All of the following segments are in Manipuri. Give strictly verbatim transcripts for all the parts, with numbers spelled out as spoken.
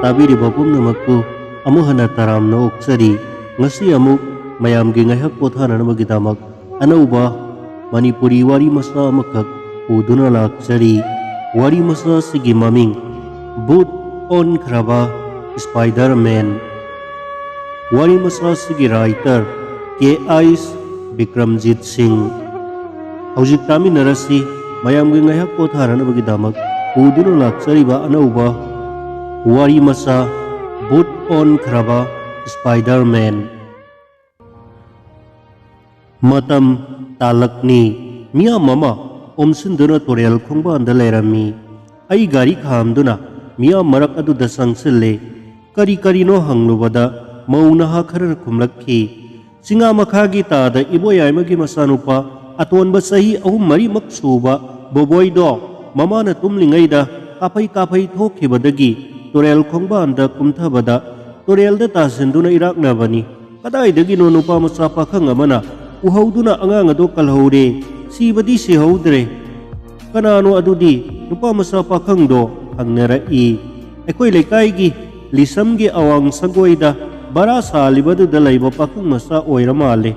ꯇꯥꯕꯤꯔꯤꯕ ꯄꯨꯝꯅꯃꯛꯄꯨ ꯑꯃꯨꯛ ꯍꯟꯅ ꯇꯔꯥꯝꯅ ꯑꯣꯛꯆꯔꯤ꯫ ꯉꯁꯤ ꯑꯃꯨꯛ ꯃꯌꯥꯝꯒꯤ ꯉꯥꯏꯍꯥꯛ ꯄꯣꯊꯥꯅꯅꯕꯒꯤꯗꯃꯛ ꯑꯅꯧꯕ ꯃꯅꯤꯄꯨꯔꯤ ꯋꯥꯔꯤ ꯃꯆꯥ ꯑꯃꯈꯛ ꯄꯨꯗꯨꯅ ꯂꯥꯛꯆꯔꯤ꯫ ꯋꯥꯔꯤ ꯃꯆꯥ ꯑꯁꯤꯒꯤ ꯃꯃꯤꯡ ꯕꯨꯠ ꯑꯣꯟꯈ꯭ꯔꯕ ꯁ꯭ꯄꯥꯏꯗꯔꯃꯦꯟ꯫ ꯋꯥꯔꯤ ꯃꯆꯥ ꯑꯁꯤꯒꯤ ꯔꯥꯏꯇꯔ ꯀꯦ ꯑꯩꯁ ꯕꯤꯀ꯭ꯔꯝꯖꯤꯠ ꯁꯤꯡ꯫ ꯍꯧꯖꯤꯛ ꯇꯥꯃꯤꯟꯅꯔꯁꯤ ꯃꯌꯥꯝꯒꯤ ꯉꯥꯏꯍꯥꯛ ꯄꯣꯊꯥꯅꯅꯕꯒꯤꯗꯃꯛ ꯄꯨꯗꯨꯅ ꯂꯥꯛꯆꯔꯤꯕ ꯑꯅꯧꯕ ꯋꯥꯔꯤ ꯃꯆꯥ ꯕꯨꯠ ꯑꯣꯟꯈ꯭ꯔꯕ ꯁ꯭ꯄꯥꯏꯗꯔꯃꯦꯟ꯫ ꯃꯇꯝ ꯇꯥꯂꯛꯅꯤ꯫ ꯃꯤꯌꯥꯝ ꯑꯃ ꯑꯣꯝꯁꯤꯟꯗꯨꯅ ꯇꯨꯔꯦꯜ ꯈꯣꯡꯕꯥꯟꯗ ꯂꯩꯔꯝꯃꯤ꯫ ꯑꯩ ꯒꯥꯔꯤ ꯈꯥꯝꯗꯨꯅ ꯃꯤꯌꯥꯝ ꯃꯔꯛ ꯑꯗꯨꯗ ꯆꯪꯁꯤꯜꯂꯦ꯫ ꯀꯔꯤ ꯀꯔꯤꯅꯣ ꯍꯪꯂꯨꯕꯗ ꯃꯧ ꯅꯍꯥ ꯈꯔꯅ ꯈꯨꯝꯂꯛꯈꯤ꯫ ꯆꯤꯡꯉꯥ ꯃꯈꯥꯒꯤ ꯇꯥꯗ ꯏꯕꯣꯌꯥꯏꯃꯒꯤ ꯃꯆꯥꯅꯨꯄꯥ ꯑꯇꯣꯟꯕ ꯆꯍꯤ ꯑꯍꯨꯝ ꯃꯔꯤꯃꯛ ꯁꯨꯕ ꯕꯣꯕꯣꯏꯗꯣ ꯃꯃꯥꯅ ꯇꯨꯝꯂꯤꯉꯩꯗ ꯀꯥꯐꯩ ꯀꯥꯐꯩ ꯊꯣꯛꯈꯤꯕꯗꯒꯤ ꯇꯨꯔꯦꯜ ꯈꯣꯡꯕꯥꯟꯗ ꯀꯨꯝꯊꯕꯗ ꯇꯨꯔꯦꯜꯗ ꯇꯥꯁꯤꯟꯗꯨꯅ ꯏꯔꯥꯛꯅꯕꯅꯤ꯫ ꯀꯗꯥꯏꯗꯒꯤꯅꯣ ꯅꯨꯄꯥ ꯃꯆꯥ ꯄꯥꯈꯪ ꯑꯃꯅ ꯎꯍꯧꯗꯨꯅ ꯑꯉꯥꯡ ꯑꯗꯣ ꯀꯜꯍꯧꯔꯦ꯫ ꯁꯤꯕꯗꯤ ꯁꯤꯍꯧꯗ꯭ꯔꯦ꯫ ꯀꯅꯥꯅꯣ ꯑꯗꯨꯗꯤ? ꯅꯨꯄꯥ ꯃꯆꯥ ꯄꯥꯈꯪꯗꯣ ꯍꯪꯅꯔꯛꯏ꯫ ꯑꯩꯈꯣꯏ ꯂꯩꯀꯥꯏꯒꯤ ꯂꯤꯁꯝꯒꯤ ꯑꯋꯥꯡ ꯁꯪꯒꯣꯏꯗ ꯕꯔꯥ ꯁꯥꯜꯂꯤꯕꯗꯨꯗ ꯂꯩꯕ ꯄꯥꯈꯪ ꯃꯆꯥ ꯑꯣꯏꯔ ꯃꯥꯜꯂꯦ꯫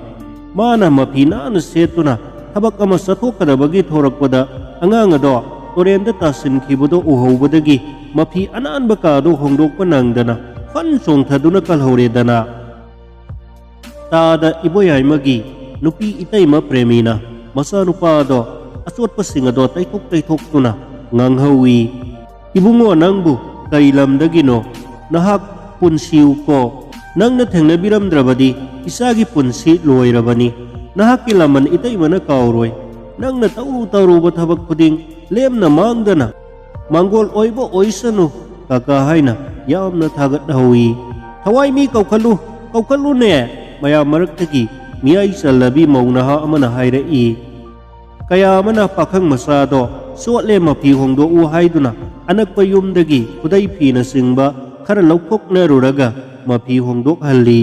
ꯃꯥꯅ ꯃꯐꯤ ꯅꯥꯟꯅ ꯁꯦꯠꯇꯨꯅ ꯊꯕꯛ ꯑꯃ ꯆꯠꯊꯣꯛꯀꯗꯕꯒꯤ ꯊꯣꯔꯛꯄꯗ ꯑꯉꯥꯡ ꯑꯗꯣ ꯇꯨꯔꯦꯟꯗ ꯇꯥꯁꯤꯟꯈꯤꯕꯗꯣ ꯎꯍꯧꯕꯗꯒꯤ ꯃꯐꯤ ꯑꯅꯥꯟꯕ ꯀꯥꯗꯣ ꯍꯣꯡꯗꯣꯛꯄ ꯅꯪꯗꯅ ꯐꯟ ꯆꯣꯡꯊꯗꯨꯅ ꯀꯜꯍꯧꯔꯦꯗꯅ꯫ ꯇꯥꯗ ꯏꯕꯣꯌꯥꯏꯃꯒꯤ ꯅꯨꯄꯤ ꯏꯇꯩꯃ ꯄ꯭ꯔꯦꯃꯤꯅ ꯃꯆꯥꯅꯨꯄꯥꯗꯣ ꯑꯆꯣꯠꯄꯁꯤꯡ ꯑꯗꯣ ꯇꯩꯊꯣꯛ ꯇꯩꯊꯣꯛꯇꯨꯅ ꯉꯥꯡꯍꯧꯏ꯫ "ꯏꯕꯨꯡꯉꯣ, ꯅꯪꯕꯨ ꯀꯔꯤ ꯂꯝꯗꯒꯤꯅꯣ? ꯅꯍꯥꯛ ꯄꯨꯟꯁꯤꯎꯀꯣ꯫ ꯅꯪꯅ ꯊꯦꯡꯅꯕꯤꯔꯝꯗ꯭ꯔꯕꯗꯤ ꯏꯆꯥꯒꯤ ꯄꯨꯟꯁꯤ ꯂꯣꯏꯔꯕꯅꯤ꯫ ꯅꯍꯥꯛꯀꯤ ꯂꯃꯟ ꯏꯇꯩꯃꯅ ꯀꯥꯎꯔꯣꯏ꯫ ꯅꯪꯅ ꯇꯧꯔꯨ ꯇꯧꯔꯨꯕ ꯊꯕꯛ ꯈꯨꯗꯤꯡ ꯂꯦꯝꯅ ꯃꯥꯡꯗꯅ ꯃꯥꯡꯒꯣꯜ ꯑꯣꯏꯕ ꯑꯣꯏꯁꯅꯨ ꯀꯀꯥ" ꯍꯥꯏꯅ ꯌꯥꯝꯅ ꯊꯥꯒꯠꯍꯧꯏ꯫ "ꯊꯋꯥꯏ ꯃꯤ ꯀꯧꯈꯠꯂꯨ, ꯀꯧꯈꯠꯂꯨꯅꯦ!" ꯃꯌꯥꯝ ꯃꯔꯛꯇꯒꯤ ꯃꯤꯌꯥꯏ ꯆꯜꯂꯕꯤ ꯃꯧ ꯅꯍꯥ ꯑꯃꯅ ꯍꯥꯏꯔꯛꯏ꯫ ꯀꯌꯥ ꯑꯃꯅ ꯄꯥꯈꯪ ꯃꯆꯥꯗꯣ "ꯆꯣꯠꯂꯦ, ꯃꯐꯤ ꯍꯣꯡꯗꯣꯛꯎ" ꯍꯥꯏꯗꯨꯅ ꯑꯅꯛꯄ ꯌꯨꯝꯗꯒꯤ ꯈꯨꯗꯩ ꯐꯤꯅꯆꯤꯡꯕ ꯈꯔ ꯂꯧꯊꯣꯛꯅꯔꯨꯔꯒ ꯃꯐꯤ ꯍꯣꯡꯗꯣꯛꯍꯜꯂꯤ꯫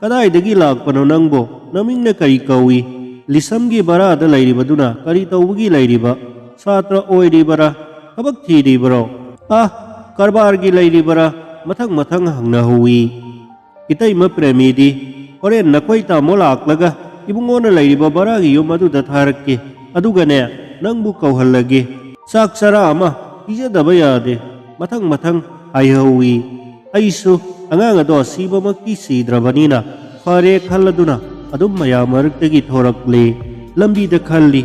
"ꯀꯗꯥꯏꯗꯒꯤ ꯂꯥꯛꯄꯅꯣ ꯅꯪꯕꯣ? ꯅꯃꯤꯡꯅ ꯀꯔꯤ ꯀꯧꯏ? ꯂꯤꯁꯝꯒꯤ ꯕꯔꯥꯗ ꯂꯩꯔꯤꯕꯗꯨꯅ ꯀꯔꯤ ꯇꯧꯕꯒꯤ ꯂꯩꯔꯤꯕ? ꯁꯥꯇ꯭ꯔ ꯑꯣꯏꯔꯤꯕꯔꯥ? ꯊꯕꯛ ꯊꯤꯔꯤꯕꯔꯣ?" "ꯑꯥ, ꯀꯔꯕꯥꯔꯒꯤ ꯂꯩꯔꯤꯕꯔꯥ? ꯃꯊꯪ ꯃꯊꯪ ꯍꯪꯅꯍꯧꯏ꯫ ꯏꯇꯩꯃ ꯄ꯭ꯔꯦꯃꯤꯗꯤ, "ꯍꯣꯔꯦꯟ ꯅꯈꯣꯏ ꯇꯥꯃꯣ ꯂꯥꯛꯂꯒ ꯏꯕꯨꯡꯉꯣꯅ ꯂꯩꯔꯤꯕ ꯚꯔꯥꯒꯤ ꯌꯨꯝ ꯑꯗꯨꯗ ꯊꯥꯔꯛꯀꯦ, ꯑꯗꯨꯒꯅꯦ, ꯅꯪꯕꯨ ꯀꯧꯍꯜꯂꯒꯦ꯫ ꯆꯥꯛ ꯆꯔꯥ ꯑꯃ ꯄꯤꯖꯗꯕ ꯌꯥꯗꯦ"꯫ ꯃꯊꯪ ꯃꯊꯪ ꯍꯥꯏꯍꯧꯏ꯫ ꯑꯩꯁꯨ ꯑꯉꯥꯡ ꯑꯗꯣ ꯁꯤꯕꯃꯛꯇꯤ ꯁꯤꯗ꯭ꯔꯕꯅꯤꯅ ꯐꯔꯦ ꯈꯜꯂꯗꯨꯅ ꯑꯗꯨꯝ ꯃꯌꯥꯝ ꯃꯔꯛꯇꯒꯤ ꯊꯣꯔꯛꯂꯦ꯫ ꯂꯝꯕꯤꯗ ꯈꯜꯂꯤ,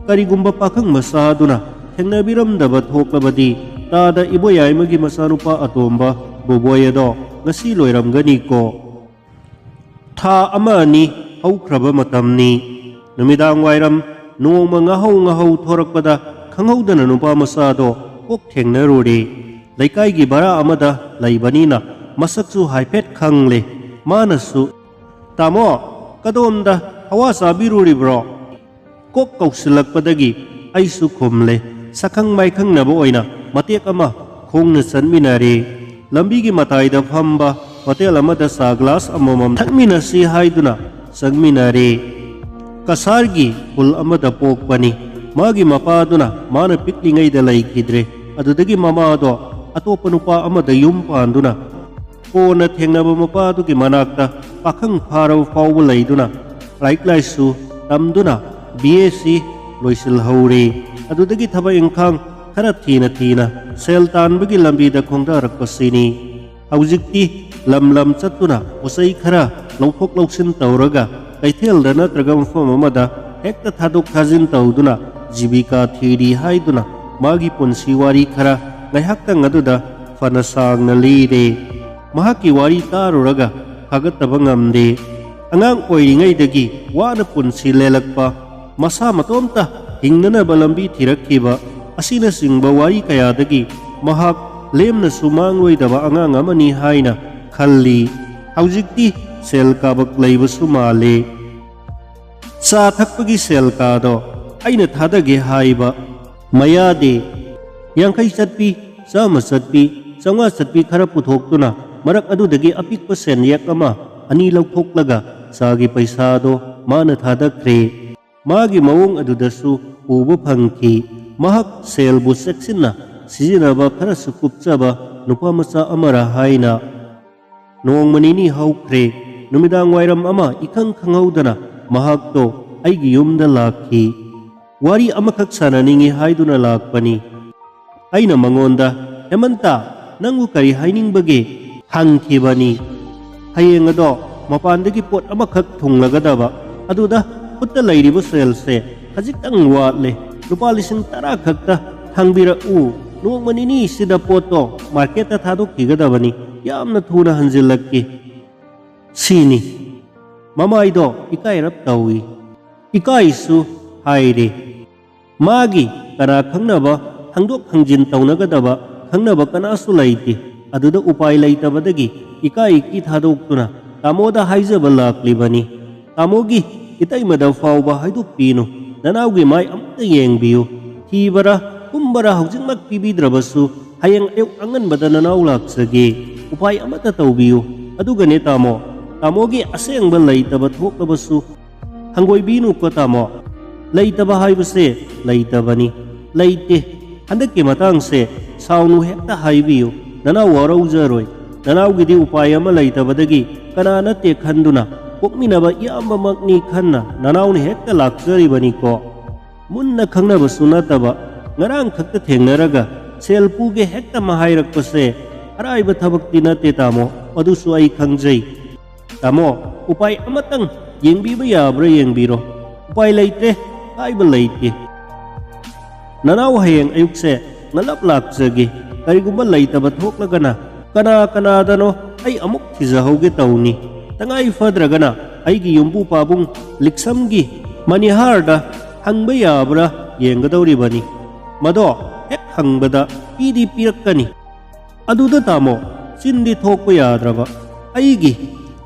ꯀꯔꯤꯒꯨꯝꯕ ꯄꯥꯈꯪ ꯃꯆꯥ ꯑꯗꯨꯅ ꯊꯦꯡꯅꯕꯤꯔꯝꯗꯕ ꯊꯣꯛꯂꯕꯗꯤ ꯇꯥꯗ ꯏꯕꯣꯌꯥꯏꯃꯒꯤ ꯃꯆꯥꯅꯨꯄꯥ ꯑꯇꯣꯝꯕ ꯕꯣꯕꯣꯏ ꯑꯗꯣ ꯉꯁꯤ ꯂꯣꯏꯔꯝꯒꯅꯤꯀꯣ꯫ ꯊꯥ ꯑꯃ ꯑꯅꯤ ꯍꯧꯈ꯭ꯔꯕ ꯃꯇꯝꯅꯤ꯫ ꯅꯨꯃꯤꯗꯥꯡ ꯋꯥꯏꯔꯝ ꯅꯣꯡꯃ ꯉꯥꯍꯧ ꯉꯥꯍꯧ ꯊꯣꯔꯛꯄꯗ ꯈꯪꯍꯧꯗꯅ ꯅꯨꯄꯥ ꯃꯆꯥꯗꯣ ꯀꯣꯛ ꯊꯦꯡꯅꯔꯨꯔꯦ꯫ ꯂꯩꯀꯥꯏꯒꯤ ꯚꯔꯥ ꯑꯃꯗ ꯂꯩꯕꯅꯤꯅ ꯃꯁꯛꯁꯨ ꯍꯥꯏꯐꯦꯠ ꯈꯪꯂꯦ꯫ ꯃꯥꯅꯁꯨ, "ꯇꯥꯃꯣ, ꯀꯗꯣꯝꯗ ꯍꯋꯥ ꯆꯥꯕꯤꯔꯨꯔꯤꯕ꯭ꯔꯣ?" ꯀꯣꯛ ꯀꯧꯁꯤꯜꯂꯛꯄꯗꯒꯤ ꯑꯩꯁꯨ ꯈꯨꯝꯂꯦ꯫ ꯁꯛꯈꯪ ꯃꯥꯏꯈꯪꯅꯕ ꯑꯣꯏꯅ ꯃꯇꯦꯛ ꯑꯃ ꯈꯣꯡꯅ ꯆꯠꯃꯤꯟꯅꯔꯦ꯫ ꯂꯝꯕꯤꯒꯤ ꯃꯇꯥꯏꯗ ꯐꯝꯕ ꯍꯣꯇꯦꯜ ꯑꯃꯗ ꯆꯥ ꯒ꯭ꯂꯥꯁ ꯑꯃꯃꯝ ꯊꯛꯃꯤꯟꯅꯁꯤ ꯍꯥꯏꯗꯨꯅ ꯆꯪꯃꯤꯟꯅꯔꯦ꯫ ꯀꯁꯥꯔꯒꯤ ꯈꯨꯜ ꯑꯃꯗ ꯄꯣꯛꯄꯅꯤ꯫ ꯃꯥꯒꯤ ꯃꯄꯥꯗꯨꯅ ꯃꯥꯅ ꯄꯤꯛꯂꯤꯉꯩꯗ ꯂꯩꯈꯤꯗ꯭ꯔꯦ꯫ ꯑꯗꯨꯗꯒꯤ ꯃꯃꯥꯗꯣ ꯑꯇꯣꯞꯄ ꯅꯨꯄꯥ ꯑꯃꯗ ꯌꯨꯝ ꯄꯥꯟꯗꯨꯅ ꯀꯣꯟꯅ ꯊꯦꯡꯅꯕ ꯃꯄꯥꯗꯨꯒꯤ ꯃꯅꯥꯛꯇ ꯄꯥꯈꯪ ꯐꯥꯔꯕ ꯐꯥꯎꯕ ꯂꯩꯗꯨꯅ ꯂꯥꯏꯔꯤꯛ ꯂꯥꯏꯁꯨ ꯇꯝꯗꯨꯅ ꯕꯤ ꯑꯦ ꯁꯤ ꯂꯣꯏꯁꯤꯜꯍꯧꯔꯦ꯫ ꯑꯗꯨꯗꯒꯤ ꯊꯕꯛ ꯏꯪꯈꯥꯡ ꯈꯔ ꯊꯤꯅ ꯊꯤꯅ ꯁꯦꯜ ꯇꯥꯟꯕꯒꯤ ꯂꯝꯕꯤꯗ ꯈꯣꯡꯗꯥꯔꯛꯄꯁꯤꯅꯤ꯫ ꯍꯧꯖꯤꯛꯇꯤ ꯂꯝ ꯂꯝ ꯆꯠꯇꯨꯅ ꯄꯣꯠꯆꯩ ꯈꯔ ꯂꯧꯊꯣꯛ ꯂꯧꯁꯤꯟ ꯇꯧꯔꯒ ꯀꯩꯊꯦꯜꯗ ꯅꯠꯇ꯭ꯔꯒ ꯃꯐꯝ ꯑꯃꯗ ꯍꯦꯛꯇ ꯊꯥꯗꯣꯛ ꯊꯥꯖꯤꯟ ꯇꯧꯗꯨꯅ ꯖꯤꯕꯤꯀꯥ ꯊꯤꯔꯤ ꯍꯥꯏꯗꯨꯅ ꯃꯥꯒꯤ ꯄꯨꯟꯁꯤ ꯋꯥꯔꯤ ꯈꯔ ꯉꯥꯏꯍꯥꯛꯇꯪ ꯑꯗꯨꯗ ꯐꯅ ꯁꯥꯡꯅ ꯂꯤꯔꯦ꯫ ꯃꯍꯥꯛꯀꯤ ꯋꯥꯔꯤ ꯇꯥꯔꯨꯔꯒ ꯊꯥꯒꯠꯇꯕ ꯉꯝꯗꯦ꯫ ꯑꯉꯥꯡ ꯑꯣꯏꯔꯤꯉꯩꯗꯒꯤ ꯋꯥꯅ ꯄꯨꯟꯁꯤ ꯂꯦꯜꯂꯛꯄ, ꯃꯁꯥ ꯃꯇꯣꯝꯇ ꯍꯤꯡꯅꯅꯕ ꯂꯝꯕꯤ ꯊꯤꯔꯛꯈꯤꯕ ꯑꯁꯤꯅꯆꯤꯡꯕ ꯋꯥꯔꯤ ꯀꯌꯥꯗꯒꯤ ꯃꯍꯥꯛ ꯂꯦꯝꯅꯁꯨ ꯃꯥꯡꯂꯣꯏꯗꯕ ꯑꯉꯥꯡ ꯑꯃꯅꯤ ꯍꯥꯏꯅ ꯈꯜꯂꯤ꯫ ꯍꯧꯖꯤꯛꯇꯤ ꯁꯦꯜ ꯀꯥꯕꯛ ꯂꯩꯕꯁꯨ ꯃꯥꯜꯂꯤ꯫ ꯆꯥ ꯊꯛꯄꯒꯤ ꯁꯦꯜ ꯀꯥꯗꯣ ꯑꯩꯅ ꯊꯥꯗꯒꯦ ꯍꯥꯏꯕ ꯃꯌꯥꯗꯦ꯫ ꯌꯥꯡꯈꯩ ꯆꯠꯄꯤ, ꯆꯥꯝꯃ ꯆꯠꯄꯤ, ꯆꯥꯝꯃꯉꯥ ꯆꯠꯄꯤ ꯈꯔ ꯄꯨꯊꯣꯛꯇꯨꯅ ꯃꯔꯛ ꯑꯗꯨꯗꯒꯤ ꯑꯄꯤꯛꯄ ꯁꯦꯟꯌꯦꯛ ꯑꯃ ꯑꯅꯤ ꯂꯧꯊꯣꯛꯂꯒ ꯆꯥꯒꯤ ꯄꯩꯁꯥꯗꯣ ꯃꯥꯅ ꯊꯥꯗꯈ꯭ꯔꯦ꯫ ꯃꯥꯒꯤ ꯃꯑꯣꯡ ꯑꯗꯨꯗꯁꯨ ꯎꯕ ꯐꯪꯈꯤ꯫ ꯃꯍꯥꯛ ꯁꯦꯜꯕꯨ ꯆꯦꯛꯁꯤꯟꯅ ꯁꯤꯖꯤꯟꯅꯕ ꯈꯔꯁꯨ ꯀꯨꯞꯆꯕ ꯅꯨꯄꯥ ꯃꯆꯥ ꯑꯃꯔ ꯍꯥꯏꯅ꯫ ꯅꯣꯡꯃ ꯅꯤꯅꯤ ꯍꯧꯈ꯭ꯔꯦ꯫ ꯅꯨꯃꯤꯗꯥꯡ ꯋꯥꯏꯔꯝ ꯑꯃ ꯏꯈꯪ ꯈꯪꯍꯧꯗꯅ ꯃꯍꯥꯛꯇꯣ ꯑꯩꯒꯤ ꯌꯨꯝꯗ ꯂꯥꯛꯈꯤ꯫ ꯋꯥꯔꯤ ꯑꯃꯈꯛ ꯁꯥꯟꯅꯅꯤꯡꯏ ꯍꯥꯏꯗꯨꯅ ꯂꯥꯛꯄꯅꯤ꯫ ꯑꯩꯅ ꯃꯉꯣꯟꯗ, "ꯍꯦꯃꯟꯇ, ꯅꯪꯕꯨ ꯀꯔꯤ ꯍꯥꯏꯅꯤꯡꯕꯒꯦ?" ꯍꯪꯈꯤꯕꯅꯤ꯫ ꯍꯌꯦꯡ ꯑꯗꯣ ꯃꯄꯥꯟꯗꯒꯤ ꯄꯣꯠ ꯑꯃꯈꯛ ꯊꯨꯡꯂꯒꯗꯕ, ꯑꯗꯨꯗ ꯈꯨꯠꯇ ꯂꯩꯔꯤꯕ ꯁꯦꯜꯁꯦ ꯈꯖꯤꯛꯇꯪ ꯋꯥꯠꯂꯦ꯫ ꯂꯨꯄꯥ ꯂꯤꯁꯤꯡ ꯇꯔꯥ ꯈꯛꯇ ꯊꯥꯡꯕꯤꯔꯛꯎ꯫ ꯅꯣꯡꯃ ꯅꯤꯅꯤꯁꯤꯗ ꯄꯣꯠꯇꯣ ꯃꯥꯔꯀꯦꯠꯇ ꯊꯥꯗꯣꯛꯈꯤꯒꯗꯕꯅꯤ꯫ ꯌꯥꯝꯅ ꯊꯨꯅ ꯍꯟꯖꯤꯜꯂꯛꯀꯦ꯫ ꯁꯤꯅꯤ꯫ ꯃꯃꯥꯏꯗꯣ ꯏꯀꯥꯏꯔꯞ ꯇꯧꯏ꯫ ꯏꯀꯥꯏꯁꯨ ꯍꯥꯏꯔꯦ꯫ ꯃꯥꯒꯤ ꯀꯅꯥ ꯈꯪꯅꯕ, ꯍꯪꯗꯣꯛ ꯍꯪꯖꯤꯟ ꯇꯧꯅꯒꯗꯕ ꯈꯪꯅꯕ ꯀꯅꯥꯁꯨ ꯂꯩꯇꯦ꯫ ꯑꯗꯨꯗ ꯎꯄꯥꯏ ꯂꯩꯇꯕꯗꯒꯤ ꯏꯀꯥꯏ ꯏꯀꯤ ꯊꯥꯗꯣꯛꯇꯨꯅ ꯇꯥꯃꯣꯗ ꯍꯥꯏꯖꯕ ꯂꯥꯛꯂꯤꯕꯅꯤ꯫ ꯇꯥꯃꯣꯒꯤ ꯏꯇꯩꯃꯗ ꯐꯥꯎꯕ ꯍꯥꯏꯗꯣꯛꯄꯤꯅꯨ꯫ ꯅꯅꯥꯎꯒꯤ ꯃꯥꯏ ꯑꯃꯨꯛꯇ ꯌꯦꯡꯕꯤꯌꯨ꯫ ꯊꯤꯕꯔꯥ ꯄꯨꯝꯕꯔꯥ ꯍꯧꯖꯤꯛꯃꯛ ꯄꯤꯕꯤꯗ꯭ꯔꯕꯁꯨ, ꯍꯌꯦꯡ ꯑꯌꯨꯛ ꯑꯉꯟꯕꯗ ꯅꯅꯥꯎ ꯂꯥꯛꯆꯒꯦ꯫ ꯎꯄꯥꯏ ꯑꯃꯠꯇ ꯇꯧꯕꯤꯌꯨ꯫ ꯑꯗꯨꯒꯅꯦ ꯇꯥꯃꯣ, ꯇꯥꯃꯣꯒꯤ ꯑꯁꯦꯡꯕ ꯂꯩꯇꯕ ꯊꯣꯛꯂꯕꯁꯨ, ꯍꯪꯒꯣꯏꯕꯤꯅꯨꯀꯣ ꯇꯥꯃꯣ꯫ ꯂꯩꯇꯕ ꯍꯥꯏꯕꯁꯦ ꯂꯩꯇꯕꯅꯤ꯫ ꯂꯩꯇꯦ꯫ ꯍꯟꯗꯛꯀꯤ ꯃꯇꯥꯡꯁꯦ ꯁꯥꯎꯅꯨ, ꯍꯦꯛꯇ ꯍꯥꯏꯕꯤꯌꯨ꯫ ꯅꯅꯥꯎ ꯋꯥꯔꯧꯖꯔꯣꯏ꯫ ꯅꯅꯥꯎꯒꯤꯗꯤ ꯎꯄꯥꯏ ꯑꯃ ꯂꯩꯇꯕꯗꯒꯤ ꯀꯅꯥ ꯅꯠꯇꯦ ꯈꯟꯗꯨꯅ ꯄꯣꯛꯃꯤꯟꯅꯕ ꯏꯌꯥꯝꯕꯃꯛꯅꯤ ꯈꯟꯅ ꯅꯅꯥꯎꯅ ꯍꯦꯛꯇ ꯂꯥꯛꯆꯔꯤꯕꯅꯤꯀꯣ꯫ ꯃꯨꯟꯅ ꯈꯪꯅꯕꯁꯨ ꯅꯠꯇꯕ, ꯉꯔꯥꯡ ꯈꯛꯇ ꯊꯦꯡꯅꯔꯒ ꯁꯦꯜ ꯄꯨꯒꯦ ꯍꯦꯛꯇ ꯃꯍꯥꯏꯔꯛꯄꯁꯦ ꯑꯔꯥꯏꯕ ꯊꯕꯛꯇꯤ ꯅꯠꯇꯦ ꯇꯥꯃꯣ, ꯑꯗꯨꯁꯨ ꯑꯩ ꯈꯪꯖꯩ꯫ ꯇꯥꯃꯣ, ꯎꯄꯥꯏ ꯑꯃꯇꯪ ꯌꯦꯡꯕꯤꯕ ꯌꯥꯕ꯭ꯔꯥ ꯌꯦꯡꯕꯤꯔꯣ꯫ ꯎꯄꯥꯏ ꯂꯩꯇ꯭ꯔꯦ, ꯍꯥꯏꯕ ꯂꯩꯇꯦ꯫ ꯅꯅꯥꯎ ꯍꯌꯦꯡ ꯑꯌꯨꯛꯁꯦ ꯉꯜꯂꯞ ꯂꯥꯛꯆꯒꯦ꯫ ꯀꯔꯤꯒꯨꯝꯕ ꯂꯩꯇꯕ ꯊꯣꯛꯂꯒꯅ ꯀꯅꯥ ꯀꯅꯥꯗꯅꯣ ꯑꯩ ꯑꯃꯨꯛ ꯊꯤꯖꯍꯧꯒꯦ ꯇꯧꯅꯤ꯫ ꯇꯉꯥꯏ ꯐꯗ꯭ꯔꯒꯅ ꯑꯩꯒꯤ ꯌꯨꯝꯕꯨ ꯄꯥꯕꯨꯡ ꯂꯤꯛꯁꯝꯒꯤ ꯃꯅꯤꯍꯥꯔꯗ ꯍꯪꯕ ꯌꯥꯕ꯭ꯔꯥ ꯌꯦꯡꯒꯗꯧꯔꯤꯕꯅꯤ꯫ ꯃꯗꯣ ꯍꯦꯛ ꯍꯪꯕꯗ ꯄꯤꯗꯤ ꯄꯤꯔꯛꯀꯅꯤ꯫ ꯑꯗꯨꯗ ꯇꯥꯃꯣ, ꯆꯤꯟꯗꯤ ꯊꯣꯛꯄ ꯌꯥꯗ꯭ꯔꯕ꯫ ꯑꯩꯒꯤ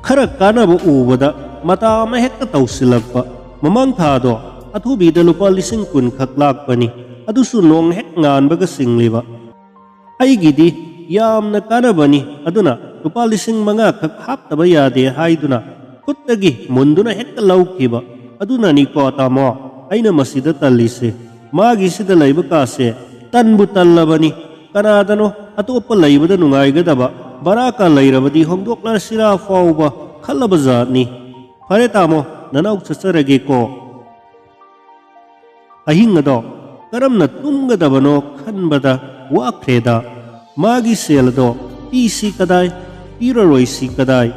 ꯈꯔ ꯀꯥꯟꯅꯕ ꯎꯕꯗ ꯃꯇꯥ ꯑꯃ ꯍꯦꯛꯇ ꯇꯧꯁꯤꯜꯂꯛꯄ꯫ ꯃꯃꯥꯡ ꯊꯥꯗꯣ ꯑꯊꯨꯕꯤꯗ ꯂꯨꯄꯥ ꯂꯤꯁꯤꯡ ꯀꯨꯟ ꯈꯛ ꯂꯥꯛꯄꯅꯤ, ꯑꯗꯨꯁꯨ ꯅꯣꯡ ꯍꯦꯛ ꯉꯥꯟꯕꯒ ꯁꯤꯡꯂꯤꯕ꯫ ꯑꯩꯒꯤꯗꯤ ꯌꯥꯝꯅ ꯀꯥꯟꯅꯕꯅꯤ, ꯑꯗꯨꯅ ꯂꯨꯄꯥ ꯂꯤꯁꯤꯡ ꯃꯉꯥ ꯈꯛ ꯍꯥꯞꯇꯕ ꯌꯥꯗꯦ ꯍꯥꯏꯗꯨꯅ ꯈꯨꯠꯇꯒꯤ ꯃꯨꯟꯗꯨꯅ ꯍꯦꯛꯇ ꯂꯧꯈꯤꯕ꯫ ꯑꯗꯨꯅꯅꯤꯀꯣ ꯇꯥꯃꯣ, ꯑꯩꯅ ꯃꯁꯤꯗ ꯇꯜꯂꯤꯁꯦ꯫ ꯃꯥꯒꯤꯁꯤꯗ ꯂꯩꯕ ꯀꯥꯁꯦ ꯇꯟꯕꯨ ꯇꯜꯂꯕꯅꯤ꯫ ꯀꯅꯥꯗꯅꯣ ꯑꯇꯣꯞꯄ ꯂꯩꯕꯗ ꯅꯨꯡꯉꯥꯏꯒꯗꯕ ꯕꯔꯥꯀꯥ ꯂꯩꯔꯕꯗꯤ ꯍꯣꯡꯗꯣꯛꯂꯁꯤꯔꯥ ꯐꯥꯎꯕ ꯈꯜꯂꯕ ꯖꯥꯠꯅꯤ꯫ ꯐꯔꯦ ꯇꯥꯃꯣ, ꯅꯅꯥꯎ ꯆꯠꯆꯔꯒꯦꯀꯣ꯫ ꯑꯍꯤꯡ ꯑꯗꯣ ꯀꯔꯝꯅ ꯇꯨꯝꯒꯗꯕꯅꯣ ꯈꯟꯕꯗ ꯋꯥꯈ꯭ꯔꯦꯗ꯫ ꯃꯥꯒꯤ ꯁꯦꯜ ꯑꯗꯣ ꯄꯤꯁꯤ ꯀꯗꯥꯏ, ꯄꯤꯔꯔꯣꯏꯁꯤ ꯀꯗꯥꯏ?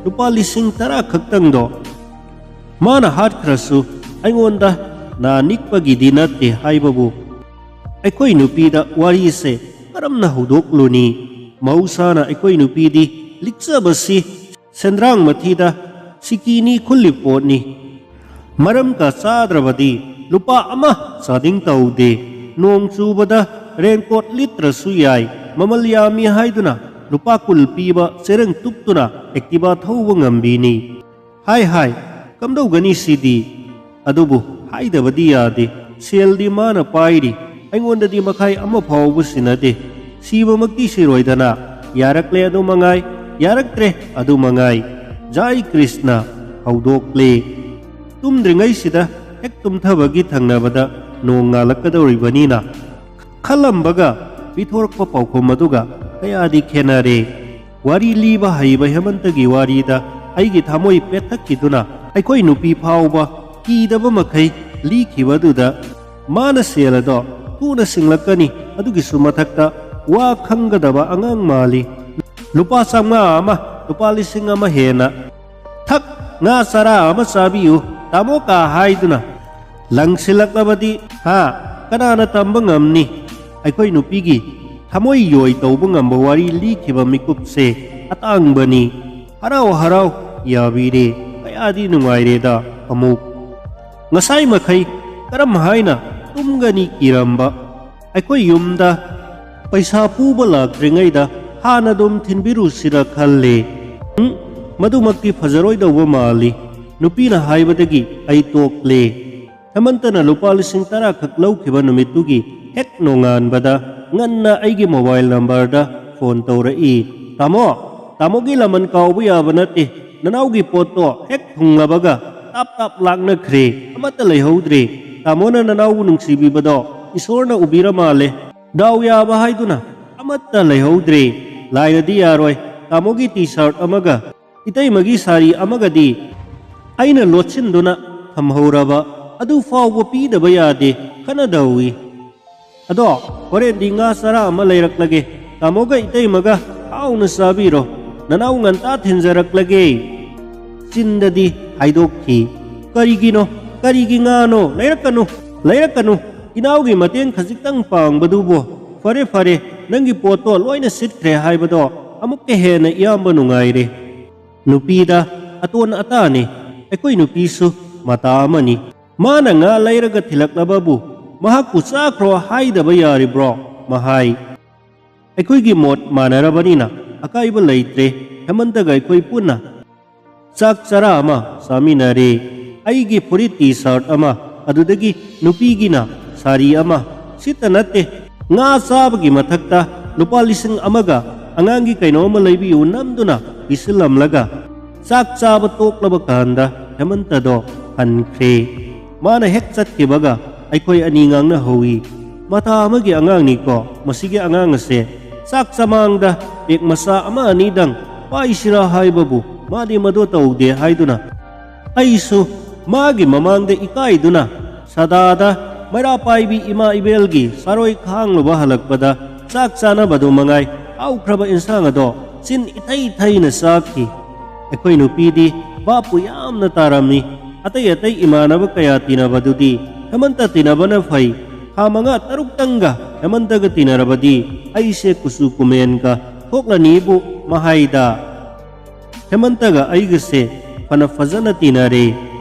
ꯂꯨꯄꯥ ꯂꯤꯁꯤꯡ ꯇꯔꯥ ꯈꯛꯇꯪꯗꯣ꯫ ꯃꯥꯅ ꯍꯥꯠꯈ꯭ꯔꯁꯨ ꯑꯩꯉꯣꯟꯗ ꯅꯥ ꯅꯤꯛꯄꯒꯤꯗꯤ ꯅꯠꯇꯦ ꯍꯥꯏꯕꯕꯨ ꯑꯩꯈꯣꯏ ꯅꯨꯄꯤꯗ ꯋꯥꯔꯤꯁꯦ ꯀꯔꯝꯅ ꯍꯧꯗꯣꯛꯂꯨꯅꯤ? ꯃꯍꯧꯁꯥꯅ ꯑꯩꯈꯣꯏ ꯅꯨꯄꯤꯗꯤ ꯂꯤꯛꯆꯕꯁꯤ ꯁꯦꯟꯗ꯭ꯔꯥꯡ ꯃꯊꯤꯗ ꯁꯤꯀꯤꯅꯤ ꯈꯨꯜꯂꯤ ꯄꯣꯠꯅꯤ꯫ ꯃꯔꯝ ꯀ ꯆꯥꯗ꯭ꯔꯕꯗꯤ ꯂꯨꯄꯥ ꯑꯃ ꯆꯥꯗꯤꯡ ꯇꯧꯗꯦ꯫ ꯅꯣꯡ ꯆꯨꯕꯗ ꯔꯦꯟꯀꯣꯠ ꯂꯤꯠꯇ꯭ꯔꯁꯨ ꯌꯥꯏ꯫ ꯃꯃꯜ ꯌꯥꯝꯃꯤ ꯍꯥꯏꯗꯨꯅ ꯂꯨꯄꯥ ꯀꯨꯟ ꯄꯤꯕ ꯆꯦꯔꯪ ꯇꯨꯞꯇꯨꯅ ꯑꯦꯛꯇꯤꯚꯥ ꯊꯧꯕ ꯉꯝꯕꯤꯅꯤ꯫ ꯍꯥꯏ ꯍꯥꯏ, ꯀꯝꯗꯧꯒꯅꯤ ꯁꯤꯗꯤ? ꯑꯗꯨꯕꯨ ꯍꯥꯏꯗꯕꯗꯤ ꯌꯥꯗꯦ꯫ ꯁꯦꯜꯗꯤ ꯃꯥꯅ ꯄꯥꯏꯔꯤ, ꯑꯩꯉꯣꯟꯗꯗꯤ ꯃꯈꯥꯏ ꯑꯃ ꯐꯥꯎꯕ ꯁꯤꯟꯅꯗꯦ꯫ ꯁꯤꯕꯃꯛꯇꯤ ꯁꯤꯔꯣꯏꯗꯅ, ꯌꯥꯔꯛꯂꯦ ꯑꯗꯨ ꯃꯉꯥꯏ, ꯌꯥꯔꯛꯇ꯭ꯔꯦ ꯑꯗꯨ ꯃꯉꯥꯏ꯫ ꯖꯥꯏ ꯀ꯭ꯔꯤꯁꯅ ꯍꯧꯗꯣꯛꯂꯦ꯫ ꯇꯨꯝꯗ꯭ꯔꯤꯉꯩꯁꯤꯗ ꯍꯦꯛ ꯇꯨꯝꯊꯕꯒꯤ ꯊꯪꯅꯕꯗ ꯅꯣꯡ ꯉꯥꯜꯂꯛꯀꯗꯧꯔꯤꯕꯅꯤꯅ ꯈꯜꯂꯝꯕꯒ ꯄꯤꯊꯣꯔꯛꯄ ꯄꯥꯎꯈꯨꯝ ꯑꯗꯨꯒ ꯀꯌꯥꯗꯤ ꯈꯦꯠꯅꯔꯦ꯫ ꯋꯥꯔꯤ ꯂꯤꯕ ꯍꯩꯕ ꯍꯦꯃꯟꯇꯒꯤ ꯋꯥꯔꯤꯗ ꯑꯩꯒꯤ ꯊꯃꯣꯏ ꯄꯦꯠꯊꯛꯈꯤꯗꯨꯅ ꯑꯩꯈꯣꯏ ꯅꯨꯄꯤ ꯐꯥꯎꯕ ꯀꯤꯗꯕ ꯃꯈꯩ ꯂꯤꯈꯤꯕꯗꯨꯗ ꯃꯥꯅ ꯁꯦꯜ ꯑꯗꯣ ꯊꯨꯅ ꯁꯤꯡꯂꯛꯀꯅꯤ꯫ ꯑꯗꯨꯒꯤꯁꯨ ꯃꯊꯛꯇ ꯋꯥ ꯈꯪꯒꯗꯕ ꯑꯉꯥꯡ ꯃꯥꯜꯂꯤ꯫ ꯂꯨꯄꯥ ꯆꯥꯝꯃꯉꯥ ꯑꯃ, ꯂꯨꯄꯥ ꯂꯤꯁꯤꯡ ꯑꯃ ꯍꯦꯟꯅ꯫ ꯊꯛ, ꯉꯥ ꯆꯔꯥ ꯑꯃ ꯆꯥꯕꯤꯌꯨ, ꯇꯥꯃꯣ ꯀꯥ ꯍꯥꯏꯗꯨꯅ꯫ ꯂꯪꯁꯤꯜꯂꯛꯂꯕꯗꯤ, ꯍꯥ, ꯀꯅꯥꯅ ꯇꯝꯕ ꯉꯝꯅꯤ? ꯑꯩꯈꯣꯏ ꯅꯨꯄꯤꯒꯤ ꯊꯃꯣꯏ ꯌꯣꯏ ꯇꯧꯕ ꯉꯝꯕ ꯋꯥꯔꯤ ꯂꯤꯈꯤꯕ ꯃꯤꯀꯨꯞꯁꯦ ꯑꯇꯥꯡꯕꯅꯤ꯫ ꯍꯔꯥꯎ ꯍꯔꯥꯎ ꯌꯥꯕꯤꯔꯦ꯫ ꯀꯌꯥꯗꯤ ꯅꯨꯡꯉꯥꯏꯔꯦꯗ ꯑꯃꯨꯛ꯫ ꯉꯁꯥꯏ ꯃꯈꯩ ꯀꯔꯝ ꯍꯥꯏꯅ ꯇꯨꯝꯒꯅꯤ ꯀꯤꯔꯝꯕ ꯑꯩꯈꯣꯏ ꯌꯨꯝꯗ ꯄꯩꯁꯥ ꯄꯨꯕ ꯂꯥꯛꯇ꯭ꯔꯤꯉꯩꯗ ꯍꯥꯟꯅ ꯑꯗꯨꯝ ꯊꯤꯟꯕꯤꯔꯨꯁꯤꯔ ꯈꯜꯂꯦ꯫ ꯎꯝ, ꯃꯗꯨꯃꯛꯇꯤ ꯐꯖꯔꯣꯏꯗꯧꯕ ꯃꯥꯜꯂꯤ꯫ ꯅꯨꯄꯤꯅ ꯍꯥꯏꯕꯗꯒꯤ ꯑꯩ ꯇꯣꯛꯂꯦ꯫ ꯍꯦꯃꯟꯇꯅ ꯂꯨꯄꯥ ꯂꯤꯁꯤꯡ ꯇꯔꯥ ꯈꯛ ꯂꯧꯈꯤꯕ ꯅꯨꯃꯤꯠꯇꯨꯒꯤ ꯍꯦꯛ ꯅꯣꯡꯉꯥꯟꯕꯗ ꯉꯟꯅ ꯑꯩꯒꯤ ꯃꯣꯕꯥꯏꯜ ꯅꯝꯕꯔꯗ ꯐꯣꯟ ꯇꯧꯔꯛꯏ꯫ "ꯇꯥꯃꯣ, ꯇꯥꯃꯣꯒꯤ ꯂꯃꯟ ꯀꯥꯎꯕ ꯌꯥꯕ ꯅꯠꯇꯦ꯫ ꯅꯅꯥꯎꯒꯤ ꯄꯣꯠꯇꯣ ꯍꯦꯛ ꯊꯨꯡꯂꯕꯒ ꯇꯥꯞ ꯇꯥꯞ ꯂꯥꯛꯅꯈ꯭ꯔꯦ꯫ ꯑꯃꯠꯇ ꯂꯩꯍꯧꯗ꯭ꯔꯦ꯫ ꯇꯥꯃꯣꯅ ꯅꯅꯥꯎꯕꯨ ꯅꯨꯡꯁꯤꯕꯤꯕꯗꯣ ꯏꯁꯣꯔꯅ ꯎꯕꯤꯔ ꯃꯥꯜꯂꯦ꯫ ꯗꯥꯎ ꯌꯥꯕ ꯍꯥꯏꯗꯨꯅ ꯑꯃꯠꯇ ꯂꯩꯍꯧꯗ꯭ꯔꯦ꯫ ꯂꯥꯏꯅꯗꯤ ꯌꯥꯔꯣꯏ꯫ ꯇꯥꯃꯣꯒꯤ ꯇꯤ ꯁꯥꯔꯠ ꯑꯃꯒ ꯏꯇꯩꯃꯒꯤ ꯁꯥꯔꯤ ꯑꯃꯒꯗꯤ ꯑꯩꯅ ꯂꯣꯠꯁꯤꯟꯗꯨꯅ ꯊꯝꯍꯧꯔꯕ ꯑꯗꯨ ꯐꯥꯎꯕ ꯄꯤꯗꯕ ꯌꯥꯗꯦ꯫ ꯈꯠꯅꯗꯧꯏ꯫ ꯑꯗꯣ ꯍꯣꯔꯦꯟꯗꯤ ꯉꯥ ꯆꯔꯥ ꯑꯃ ꯂꯩꯔꯛꯂꯒꯦ꯫ ꯇꯥꯃꯣꯒ ꯏꯇꯩꯃꯒ ꯍꯥꯎꯅ ꯆꯥꯕꯤꯔꯣ꯫ ꯅꯅꯥꯎ ꯉꯟꯇꯥ ꯊꯤꯟꯖꯔꯛꯂꯒꯦ꯫ ꯆꯤꯟꯗꯗꯤ ꯍꯥꯏꯗꯣꯛꯈꯤ꯫ ꯀꯔꯤꯒꯤꯅꯣ? ꯀꯔꯤꯒꯤ ꯉꯥꯅꯣ? ꯂꯩꯔꯛꯀꯅꯨ, ꯂꯩꯔꯛꯀꯅꯨ꯫ ꯏꯅꯥꯎꯒꯤ ꯃꯇꯦꯡ ꯈꯖꯤꯛꯇꯪ ꯄꯥꯡꯕꯗꯨꯕꯨ꯫ ꯐꯔꯦ, ꯐꯔꯦ, ꯅꯪꯒꯤ ꯄꯣꯠꯇꯣ ꯂꯣꯏꯅ ꯁꯤꯠꯈ꯭ꯔꯦ ꯍꯥꯏꯕꯗꯣ ꯑꯃꯨꯛꯀ ꯍꯦꯟꯅ ꯏꯌꯥꯝꯕ ꯅꯨꯡꯉꯥꯏꯔꯦ꯫ ꯅꯨꯄꯤꯗ ꯑꯇꯣꯟ ꯑꯇꯥꯅꯤ꯫ ꯑꯩꯈꯣꯏ ꯅꯨꯄꯤꯁꯨ ꯃꯇꯥ ꯑꯃꯅꯤ꯫ ꯃꯥꯅ ꯉꯥ ꯂꯩꯔꯒ ꯊꯤꯜꯂꯛꯂꯕꯕꯨ ꯃꯍꯥꯛꯄꯨ ꯆꯥꯈ꯭ꯔꯣ ꯍꯥꯏꯗꯕ ꯌꯥꯔꯤꯕ꯭ꯔꯣ? ꯃꯍꯥꯏ꯫ ꯑꯩꯈꯣꯏꯒꯤ ꯃꯣꯠ ꯃꯥꯟꯅꯔꯕꯅꯤꯅ ꯑꯀꯥꯏꯕ ꯂꯩꯇ꯭ꯔꯦ꯫ ꯍꯦꯃꯟꯇꯒ ꯑꯩꯈꯣꯏ ꯄꯨꯟꯅ ꯆꯥꯛ ꯆꯔꯥ ꯑꯃ ꯆꯥꯃꯤꯟꯅꯔꯦ꯫ ꯑꯩꯒꯤ ꯐꯨꯔꯤꯠ ꯇꯤ ꯁꯥꯔꯠ ꯑꯃ, ꯑꯗꯨꯗꯒꯤ ꯅꯨꯄꯤꯒꯤꯅ ꯁꯥꯔꯤ ꯑꯃ꯫ ꯁꯤꯇ ꯅꯠꯇꯦ, ꯉꯥ ꯆꯥꯕꯒꯤ ꯃꯊꯛꯇ ꯂꯨꯄꯥ ꯂꯤꯁꯤꯡ ꯑꯃꯒ ꯑꯉꯥꯡꯒꯤ ꯀꯩꯅꯣꯝꯃ ꯂꯩꯕꯤꯌꯨ ꯅꯝꯗꯨꯅ ꯄꯤꯁꯤꯜꯂꯝꯂꯒ ꯆꯥꯛ ꯆꯥꯕ ꯇꯣꯛꯂꯕ ꯀꯥꯟꯗ ꯍꯦꯃꯟꯇꯗꯣ ꯍꯟꯈ꯭ꯔꯦ꯫ ꯃꯥꯅ ꯍꯦꯛ ꯆꯠꯈꯤꯕꯒ ꯑꯩꯈꯣꯏ ꯑꯅꯤ ꯉꯥꯡꯅꯍꯧꯏ꯫ ꯃꯇꯥ ꯑꯃꯒꯤ ꯑꯉꯥꯡꯅꯤꯀꯣ ꯃꯁꯤꯒꯤ ꯑꯉꯥꯡ ꯑꯁꯦ꯫ ꯆꯥꯛ ꯆꯃꯥꯡꯗ ꯄꯦꯛ ꯃꯆꯥ ꯑꯃ ꯑꯅꯤꯗꯪ ꯄꯥꯏꯁꯤꯔꯥ ꯍꯥꯏꯕꯕꯨ ꯃꯥꯗꯤ ꯃꯗꯨ ꯇꯧꯗꯦ ꯍꯥꯏꯗꯨꯅ ꯑꯩꯁꯨ ꯃꯥꯒꯤ ꯃꯃꯥꯡꯗ ꯏꯀꯥꯏꯗꯨꯅ ꯁꯗꯥꯗ ꯃꯩꯔꯥ ꯄꯥꯏꯕꯤ ꯏꯃꯥ ꯏꯕꯦꯜꯒꯤ ꯆꯥꯔꯣꯏ ꯈꯥꯡꯂꯨꯕ ꯍꯜꯂꯛꯄꯗ ꯆꯥꯛ ꯆꯥꯅꯕꯗꯨ ꯃꯉꯥꯏ ꯍꯥꯎꯈ꯭ꯔꯕ ꯏꯟꯁꯥꯡ ꯑꯗꯣ ꯆꯤꯟ ꯏꯊꯩ ꯊꯩꯅ ꯆꯥꯈꯤ꯫ ꯑꯩꯈꯣꯏ ꯅꯨꯄꯤꯗꯤ ꯚꯥꯞꯄꯨ ꯌꯥꯝꯅ ꯇꯥꯔꯝꯃꯤ꯫ ꯑꯇꯩ ꯑꯇꯩ ꯏꯃꯥꯟꯅꯕ ꯀꯌꯥ ꯇꯤꯟꯅꯕꯗꯨꯗꯤ ꯍꯦꯃꯟꯇ ꯇꯤꯟꯅꯕꯅ ꯐꯩ꯫ ꯊꯥ ꯃꯉꯥ ꯇꯔꯨꯛꯇꯪꯒ ꯍꯦꯃꯟꯇꯒ ꯇꯤꯟꯅꯔꯕꯗꯤ ꯑꯩꯁꯦ ꯀꯨꯆꯨ ꯀꯨꯃꯦꯟꯒ ꯊꯣꯛꯂꯅꯤꯕꯨ ꯃꯍꯥꯏꯗ꯫ ꯍꯦꯃꯟꯇꯒ ꯑꯩꯒꯁꯦ ꯐꯅ ꯐꯖꯅ ꯇꯤꯟꯅꯔꯦ꯫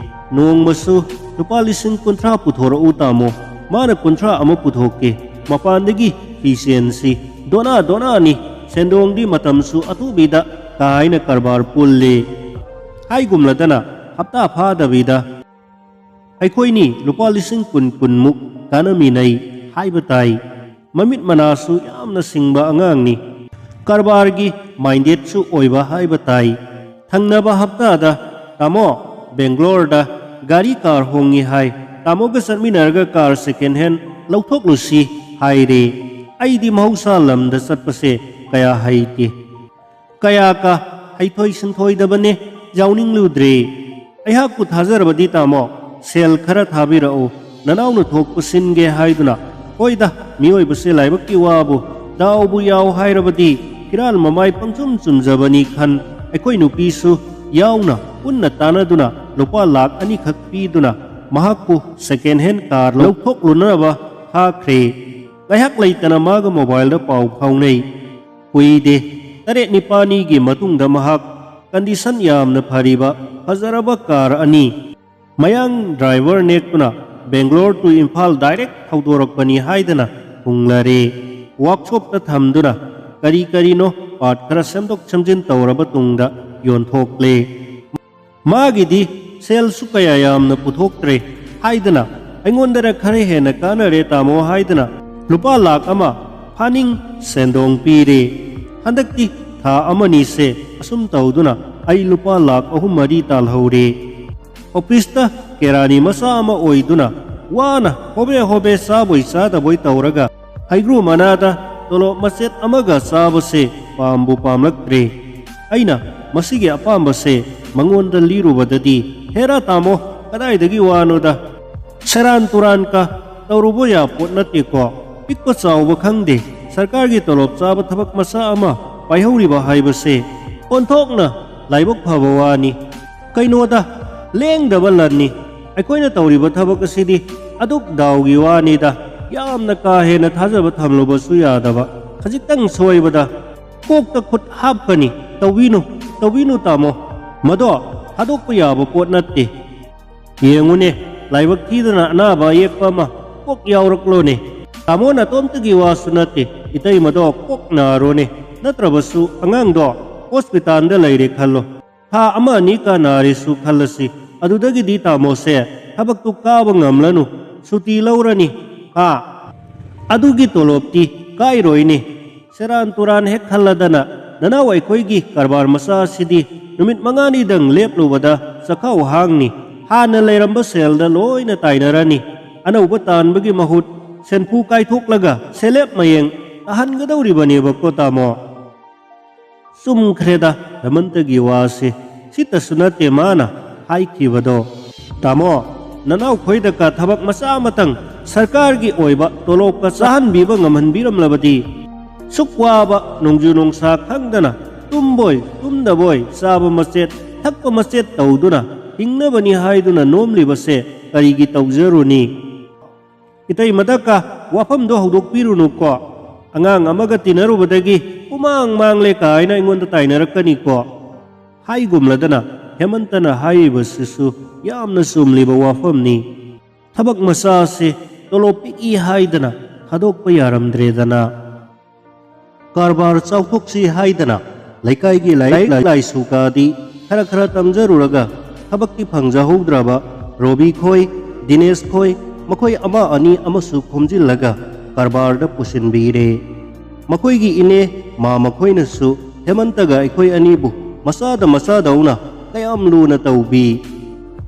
ꯅꯣꯡꯃꯁꯨ ꯂꯨꯄꯥ ꯂꯤꯁꯤꯡ ꯀꯨꯟꯊ꯭ꯔꯥ ꯄꯨꯊꯣꯔꯛꯎ ꯇꯥꯃꯣ꯫ ꯃꯥꯅ ꯀꯨꯟꯊ꯭ꯔꯥ ꯑꯃ ꯄꯨꯊꯣꯛꯀꯦ꯫ ꯃꯄꯥꯟꯗꯒꯤ ꯐꯤ ꯆꯦꯟꯁꯤ꯫ ꯗꯣꯅꯥ ꯗꯣꯅꯥꯅꯤ꯫ ꯁꯦꯟꯗꯣꯡꯗꯤ ꯃꯇꯝꯁꯨ ꯑꯊꯨꯕꯤꯗ ꯀꯥ ꯍꯥꯏꯅ ꯀꯔꯕꯥꯔ ꯄꯨꯜꯂꯤ꯫ ꯍꯥꯏꯒꯨꯝꯂꯗꯅ ꯍꯞꯇꯥ ꯐꯥꯗꯕꯤꯗ ꯑꯩꯈꯣꯏꯅꯤ ꯂꯨꯄꯥ ꯂꯤꯁꯤꯡ ꯀꯨꯟ ꯀꯨꯟꯃꯨꯛ ꯀꯥꯟꯅꯃꯤꯟꯅꯩ ꯍꯥꯏꯕ ꯇꯥꯏ꯫ ꯃꯃꯤꯠ ꯃꯅꯥꯁꯨ ꯌꯥꯝꯅ ꯁꯤꯡꯕ ꯑꯉꯥꯡꯅꯤ꯫ ꯀꯔꯕꯥꯔꯒꯤ ꯃꯥꯏꯟꯗꯦꯠꯁꯨ ꯑꯣꯏꯕ ꯍꯥꯏꯕ ꯇꯥꯏ꯫ ꯊꯪꯅꯕ ꯍꯞꯇꯥꯗ ꯇꯥꯃꯣ ꯕꯦꯡꯒ꯭ꯂꯣꯔꯗ ꯒꯥꯔꯤ ꯀꯥꯔ ꯍꯣꯡꯉꯤ ꯍꯥꯏ꯫ ꯇꯥꯃꯣꯒ ꯆꯠꯃꯤꯟꯅꯔꯒ ꯀꯥꯔ ꯁꯦꯀꯦꯟ ꯍꯦꯟ ꯂꯧꯊꯣꯛꯂꯨꯁꯤ ꯍꯥꯏꯔꯦ꯫ ꯑꯩꯗꯤ ꯃꯍꯧꯁꯥ ꯂꯝꯗ ꯆꯠꯄꯁꯦ ꯀꯌꯥ ꯍꯩꯇꯦ꯫ ꯀꯌꯥ ꯀꯥ ꯍꯩꯊꯣꯏ ꯁꯤꯡꯊꯣꯏꯗꯕꯅꯦ, ꯌꯥꯎꯅꯤꯡꯂꯨꯗ꯭ꯔꯦ꯫ ꯑꯩꯍꯥꯛꯄꯨ ꯊꯥꯖꯔꯕꯗꯤ ꯇꯥꯃꯣ, ꯁꯦꯜ ꯈꯔ ꯊꯥꯕꯤꯔꯛꯎ, ꯅꯅꯥꯎꯅ ꯊꯣꯛꯄ ꯁꯤꯟꯒꯦ ꯍꯥꯏꯗꯨꯅ꯫ ꯍꯣꯏꯗ, ꯃꯤꯑꯣꯏꯕꯁꯦ ꯂꯥꯏꯕꯛꯀꯤ ꯋꯥꯕꯨ, ꯗꯥꯎꯕꯨ ꯌꯥꯎ ꯍꯥꯏꯔꯕꯗꯤ ꯐꯤꯔꯥꯜ ꯃꯃꯥꯏ ꯄꯪꯆꯨꯝ ꯆꯨꯝꯖꯕꯅꯤ ꯈꯟ꯫ ꯑꯩꯈꯣꯏ ꯅꯨꯄꯤꯁꯨ ꯌꯥꯎꯅ ꯄꯨꯟꯅ ꯇꯥꯟꯅꯗꯨꯅ ꯂꯨꯄꯥ ꯂꯥꯈ ꯑꯅꯤꯈꯛ ꯄꯤꯗꯨꯅ ꯃꯍꯥꯛꯄꯨ second hand car ꯂꯧꯊꯣꯛꯂꯨꯅꯅꯕ ꯊꯥꯈ꯭ꯔꯦ꯫ ꯉꯥꯏꯍꯥꯛ ꯂꯩꯇꯅ ꯃꯥꯒ mobileꯗ ꯄꯥꯎ ꯐꯥꯎꯅꯩ꯫ ꯀꯨꯏꯗꯦ, ꯇꯔꯦꯠ ꯅꯤꯄꯥꯜꯅꯤꯒꯤ ꯃꯇꯨꯡꯗ ꯃꯍꯥꯛ condition ꯌꯥꯝꯅ ꯐꯔꯤꯕ ꯐꯖꯔꯕ car ꯑꯅꯤ, ꯃꯌꯥꯡ driver ꯅꯦꯛꯇꯨꯅ Bangalore to Imphal direct ꯊꯧꯗꯣꯔꯛꯄꯅꯤ ꯍꯥꯏꯗꯅ ꯊꯨꯡꯂꯔꯦ꯫ Workshopꯇ ꯊꯝꯗꯨꯅ ꯀꯔꯤ ꯀꯔꯤꯅꯣ part ꯈꯔ ꯁꯦꯝꯗꯣꯛ ꯁꯦꯝꯖꯤꯟ ꯇꯧꯔꯕ ꯇꯨꯡꯗ ꯌꯣꯟꯊꯣꯛꯂꯦ꯫ ꯃꯥꯒꯤꯗꯤ ꯁꯦꯜꯁꯨ ꯀꯌꯥ ꯌꯥꯝꯅ ꯄꯨꯊꯣꯛꯇ꯭ꯔꯦ ꯍꯥꯏꯗꯅ, ꯑꯩꯉꯣꯟꯗꯅ ꯈꯔ ꯍꯦꯟꯅ ꯀꯥꯟꯅꯔꯦ ꯇꯥꯃꯣ ꯍꯥꯏꯗꯅ ꯂꯨꯄꯥ ꯂꯥꯈ ꯑꯃ ꯐꯥꯅꯤꯡ ꯁꯦꯟꯗꯣꯡ ꯄꯤꯔꯦ꯫ ꯍꯟꯗꯛꯇꯤ ꯊꯥ ꯑꯃꯅꯤꯁꯦ ꯑꯁꯨꯝ ꯇꯧꯗꯨꯅ ꯑꯩ ꯂꯨꯄꯥ ꯂꯥꯈ ꯑꯍꯨꯝ ꯃꯔꯤ ꯇꯥꯜꯍꯧꯔꯦ꯫ Officeꯇ ꯀꯦꯔꯥꯅꯤ ꯃꯆꯥ ꯑꯃ ꯑꯣꯏꯗꯨꯅ ꯋꯥꯅ ꯍꯣꯕꯦ ꯍꯣꯕꯦ ꯆꯥꯕꯣꯏ ꯆꯥꯗꯕꯣꯏ ꯇꯧꯔꯒ ꯍꯩꯒ꯭ꯔꯨ ꯃꯅꯥꯗ ꯇꯣꯂꯣꯞ ꯃꯆꯦꯠ ꯑꯃꯒ ꯆꯥꯕꯁꯦ ꯄꯥꯝꯕꯨ ꯄꯥꯝꯂꯛꯇ꯭ꯔꯦ꯫ ꯑꯩꯅ ꯃꯁꯤꯒꯤ ꯑꯄꯥꯝꯕꯁꯦ ꯃꯉꯣꯟꯗ ꯂꯤꯔꯨꯕꯗꯗꯤ, "ꯍꯦꯔꯥ ꯇꯥꯃꯣ, ꯀꯗꯥꯏꯗꯒꯤ ꯋꯥꯅꯣꯗ? ꯁꯦꯔꯥꯟ ꯇꯨꯔꯥꯟꯀ ꯇꯧꯔꯨꯕ ꯌꯥꯄꯣꯠ ꯅꯠꯇꯦꯀꯣ꯫ ꯄꯤꯛꯄ ꯆꯥꯎꯕ ꯈꯪꯗꯦ, ꯁꯔꯀꯥꯔꯒꯤ ꯇꯣꯂꯣꯞ ꯆꯥꯕ ꯊꯕꯛ ꯃꯆꯥ ꯑꯃ ꯄꯥꯏꯍꯧꯔꯤꯕ ꯍꯥꯏꯕꯁꯦ ꯑꯣꯟꯊꯣꯛꯅ ꯂꯥꯏꯕꯛ ꯐꯕ ꯋꯥꯅꯤ꯫ ꯀꯩꯅꯣꯗ, ꯂꯦꯡꯗꯕ ꯂꯟꯅꯤ꯫ ꯑꯩꯈꯣꯏꯅ ꯇꯧꯔꯤꯕ ꯊꯕꯛ ꯑꯁꯤꯗꯤ ꯑꯗꯨꯛ ꯗꯥꯎꯒꯤ ꯋꯥꯅꯤꯗ꯫ ꯌꯥꯝꯅ ꯀꯥ ꯍꯦꯟꯅ ꯊꯥꯖꯕ ꯊꯝꯂꯨꯕꯁꯨ ꯌꯥꯗꯕ꯫ ꯈꯖꯤꯛꯇꯪ ꯁꯣꯏꯕꯗ ꯀꯣꯛꯇ ꯈꯨꯠ ꯍꯥꯞꯀꯅꯤ꯫ ꯇꯧꯕꯤꯅꯨ, ꯇꯧꯕꯤꯅꯨ ꯇꯥꯃꯣ꯫ ꯃꯗꯣ ꯊꯥꯗꯣꯛꯄ ꯌꯥꯕ ꯄꯣꯠ ꯅꯠꯇꯦ꯫ ꯌꯦꯡꯉꯨꯅꯦ, ꯂꯥꯏꯕꯛ ꯊꯤꯗꯅ ꯑꯅꯥꯕ ꯑꯌꯦꯛꯄ ꯑꯃ ꯀꯣꯛ ꯌꯥꯎꯔꯛꯂꯣꯅꯦ꯫ ꯇꯥꯃꯣ ꯅꯇꯣꯝꯇꯒꯤ ꯋꯥꯁꯨ ꯅꯠꯇꯦ, ꯏꯇꯩꯃꯗꯣ ꯀꯣꯛ ꯅꯥꯔꯣꯅꯦ꯫ ꯅꯠꯇ꯭ꯔꯕꯁꯨ ꯑꯉꯥꯡꯗꯣ hospitalꯗ ꯂꯩꯔꯦ ꯈꯜꯂꯣ꯫ ꯊꯥ ꯑꯃ ꯑꯅꯤ ꯀꯥ ꯅꯥꯔꯦꯁꯨ ꯈꯜꯂꯁꯤ, ꯑꯗꯨꯗꯒꯤꯗꯤ ꯇꯥꯃꯣꯁꯦ ꯊꯕꯛꯇꯨ ꯀꯥꯕ ꯉꯝꯂꯅꯨ, ꯁꯨꯇꯤ ꯂꯧꯔꯅꯤ꯫ ꯍꯥ? ꯑꯗꯨꯒꯤ ꯇꯣꯂꯣꯞꯇꯤ ꯀꯥꯏꯔꯣꯏꯅꯦ꯫ ꯁꯦꯔꯥꯟ ꯇꯨꯔꯥꯟ ꯍꯦꯛ ꯈꯜꯂꯗꯅ, ꯅꯅꯥꯎ ꯑꯩꯈꯣꯏꯒꯤ ꯀꯔꯕꯥꯔ ꯃꯆꯥ ꯑꯁꯤꯗꯤ ꯅꯨꯃꯤꯠ ꯃꯉꯥꯅꯤꯗꯪ ꯂꯦꯞꯂꯨꯕꯗ ꯆꯈꯥꯎ ꯍꯥꯡꯅꯤ꯫ ꯍꯥꯟꯅ ꯂꯩꯔꯝꯕ ꯁꯦꯜꯗ ꯂꯣꯏꯅ ꯇꯥꯏꯅꯔꯅꯤ꯫ ꯑꯅꯧꯕ ꯇꯥꯟꯕꯒꯤ ꯃꯍꯨꯠ ꯁꯦꯟꯐꯨ ꯀꯥꯏꯊꯣꯛꯂꯒ ꯁꯦꯂꯦꯞ ꯃꯌꯦꯡ ꯇꯥꯍꯟꯒꯗꯧꯔꯤꯕꯅꯦꯕꯀꯣ, ꯇꯥꯃꯣ꯫ ꯆꯨꯝꯈ꯭ꯔꯦꯗ ꯍꯦꯃꯟꯇꯒꯤ ꯋꯥꯁꯦ꯫ ꯁꯤꯇꯁꯨ ꯅꯠꯇꯦ ꯃꯥꯅ ꯍꯥꯏꯈꯤꯕꯗꯣ꯫ ꯇꯥꯃꯣ, ꯅꯅꯥꯎꯈꯣꯏꯗꯀ ꯊꯕꯛ ꯃꯆꯥ ꯑꯃꯇꯪ ꯁꯔꯀꯥꯔꯒꯤ ꯑꯣꯏꯕ ꯇꯣꯂꯣꯞꯀ ꯆꯥꯍꯟꯕꯤꯕ ꯉꯝꯍꯟꯕꯤꯔꯝꯂꯕꯗꯤ, ꯁꯨꯛ ꯋꯥꯕ ꯅꯣꯡꯖꯨ ꯅꯨꯡꯁꯥ ꯈꯪꯗꯅ ꯇꯨꯝꯕꯣꯏ ꯇꯨꯝꯗꯕꯣꯏ, ꯆꯥꯕ ꯃꯆꯦꯠ ꯊꯛꯄ ꯃꯆꯦꯠ ꯇꯧꯗꯨꯅ ꯍꯤꯡꯅꯕꯅꯤ ꯍꯥꯏꯗꯨꯅ ꯅꯣꯝꯂꯤꯕꯁꯦ ꯀꯔꯤꯒꯤ ꯇꯧꯖꯔꯨꯅꯤ? ꯏꯇꯩꯃꯗꯀ ꯋꯥꯐꯝꯗꯣ ꯍꯧꯗꯣꯛꯄꯤꯔꯨꯅꯨꯀꯣ꯫ ꯑꯉꯥꯡ ꯑꯃꯒ ꯇꯤꯟꯅꯔꯨꯕꯗꯒꯤ ꯄꯨꯃꯥꯡ ꯃꯥꯡꯂꯦ ꯀꯥꯏꯅ ꯑꯩꯉꯣꯟꯗ ꯇꯥꯏꯅꯔꯛꯀꯅꯤꯀꯣ꯫ ꯍꯥꯏꯒꯨꯝꯂꯗꯅ ꯍꯦꯃꯟꯇꯅ ꯍꯥꯏꯔꯤꯕꯁꯤꯁꯨ ꯌꯥꯝꯅ ꯆꯨꯝꯂꯤꯕ ꯋꯥꯐꯝꯅꯤ꯫ ꯊꯕꯛ ꯃꯆꯥꯁꯦ ꯇꯣꯂꯣꯞ ꯄꯤꯛꯏ ꯍꯥꯏꯗꯅ ꯊꯥꯗꯣꯛꯄ ꯌꯥꯔꯝꯗ꯭ꯔꯦꯗꯅ꯫ ꯀꯔꯕꯥꯔ ꯆꯥꯎꯊꯣꯛꯁꯤ ꯍꯥꯏꯗꯅ ꯂꯩꯀꯥꯏꯒꯤ ꯂꯥꯏꯔꯤꯛ ꯂꯥꯏꯁꯨ ꯀꯥꯗꯤ ꯈꯔ ꯈꯔ ꯇꯝꯖꯔꯨꯔꯒ ꯊꯕꯛꯇꯤ ꯐꯪꯖꯍꯧꯗ꯭ꯔꯕ ꯔꯣꯕꯤ ꯈꯣꯏ, ꯗꯤꯅꯦꯁ ꯈꯣꯏ, ꯃꯈꯣꯏ ꯑꯃ ꯑꯅꯤ ꯑꯃꯁꯨ ꯈꯣꯝꯖꯤꯜꯂꯒ ꯀꯔꯕꯥꯔꯗ ꯄꯨꯁꯤꯟꯕꯤꯔꯦ꯫ ꯃꯈꯣꯏꯒꯤ ꯏꯅꯦ ꯃꯥ ꯃꯈꯣꯏꯅꯁꯨ ꯍꯦꯃꯟꯇꯒ ꯑꯩꯈꯣꯏ ꯑꯅꯤꯕꯨ ꯃꯆꯥꯗ ꯃꯆꯥꯗꯧꯅ ꯀꯌꯥꯝ ꯂꯨꯅ ꯇꯧꯕꯤ꯫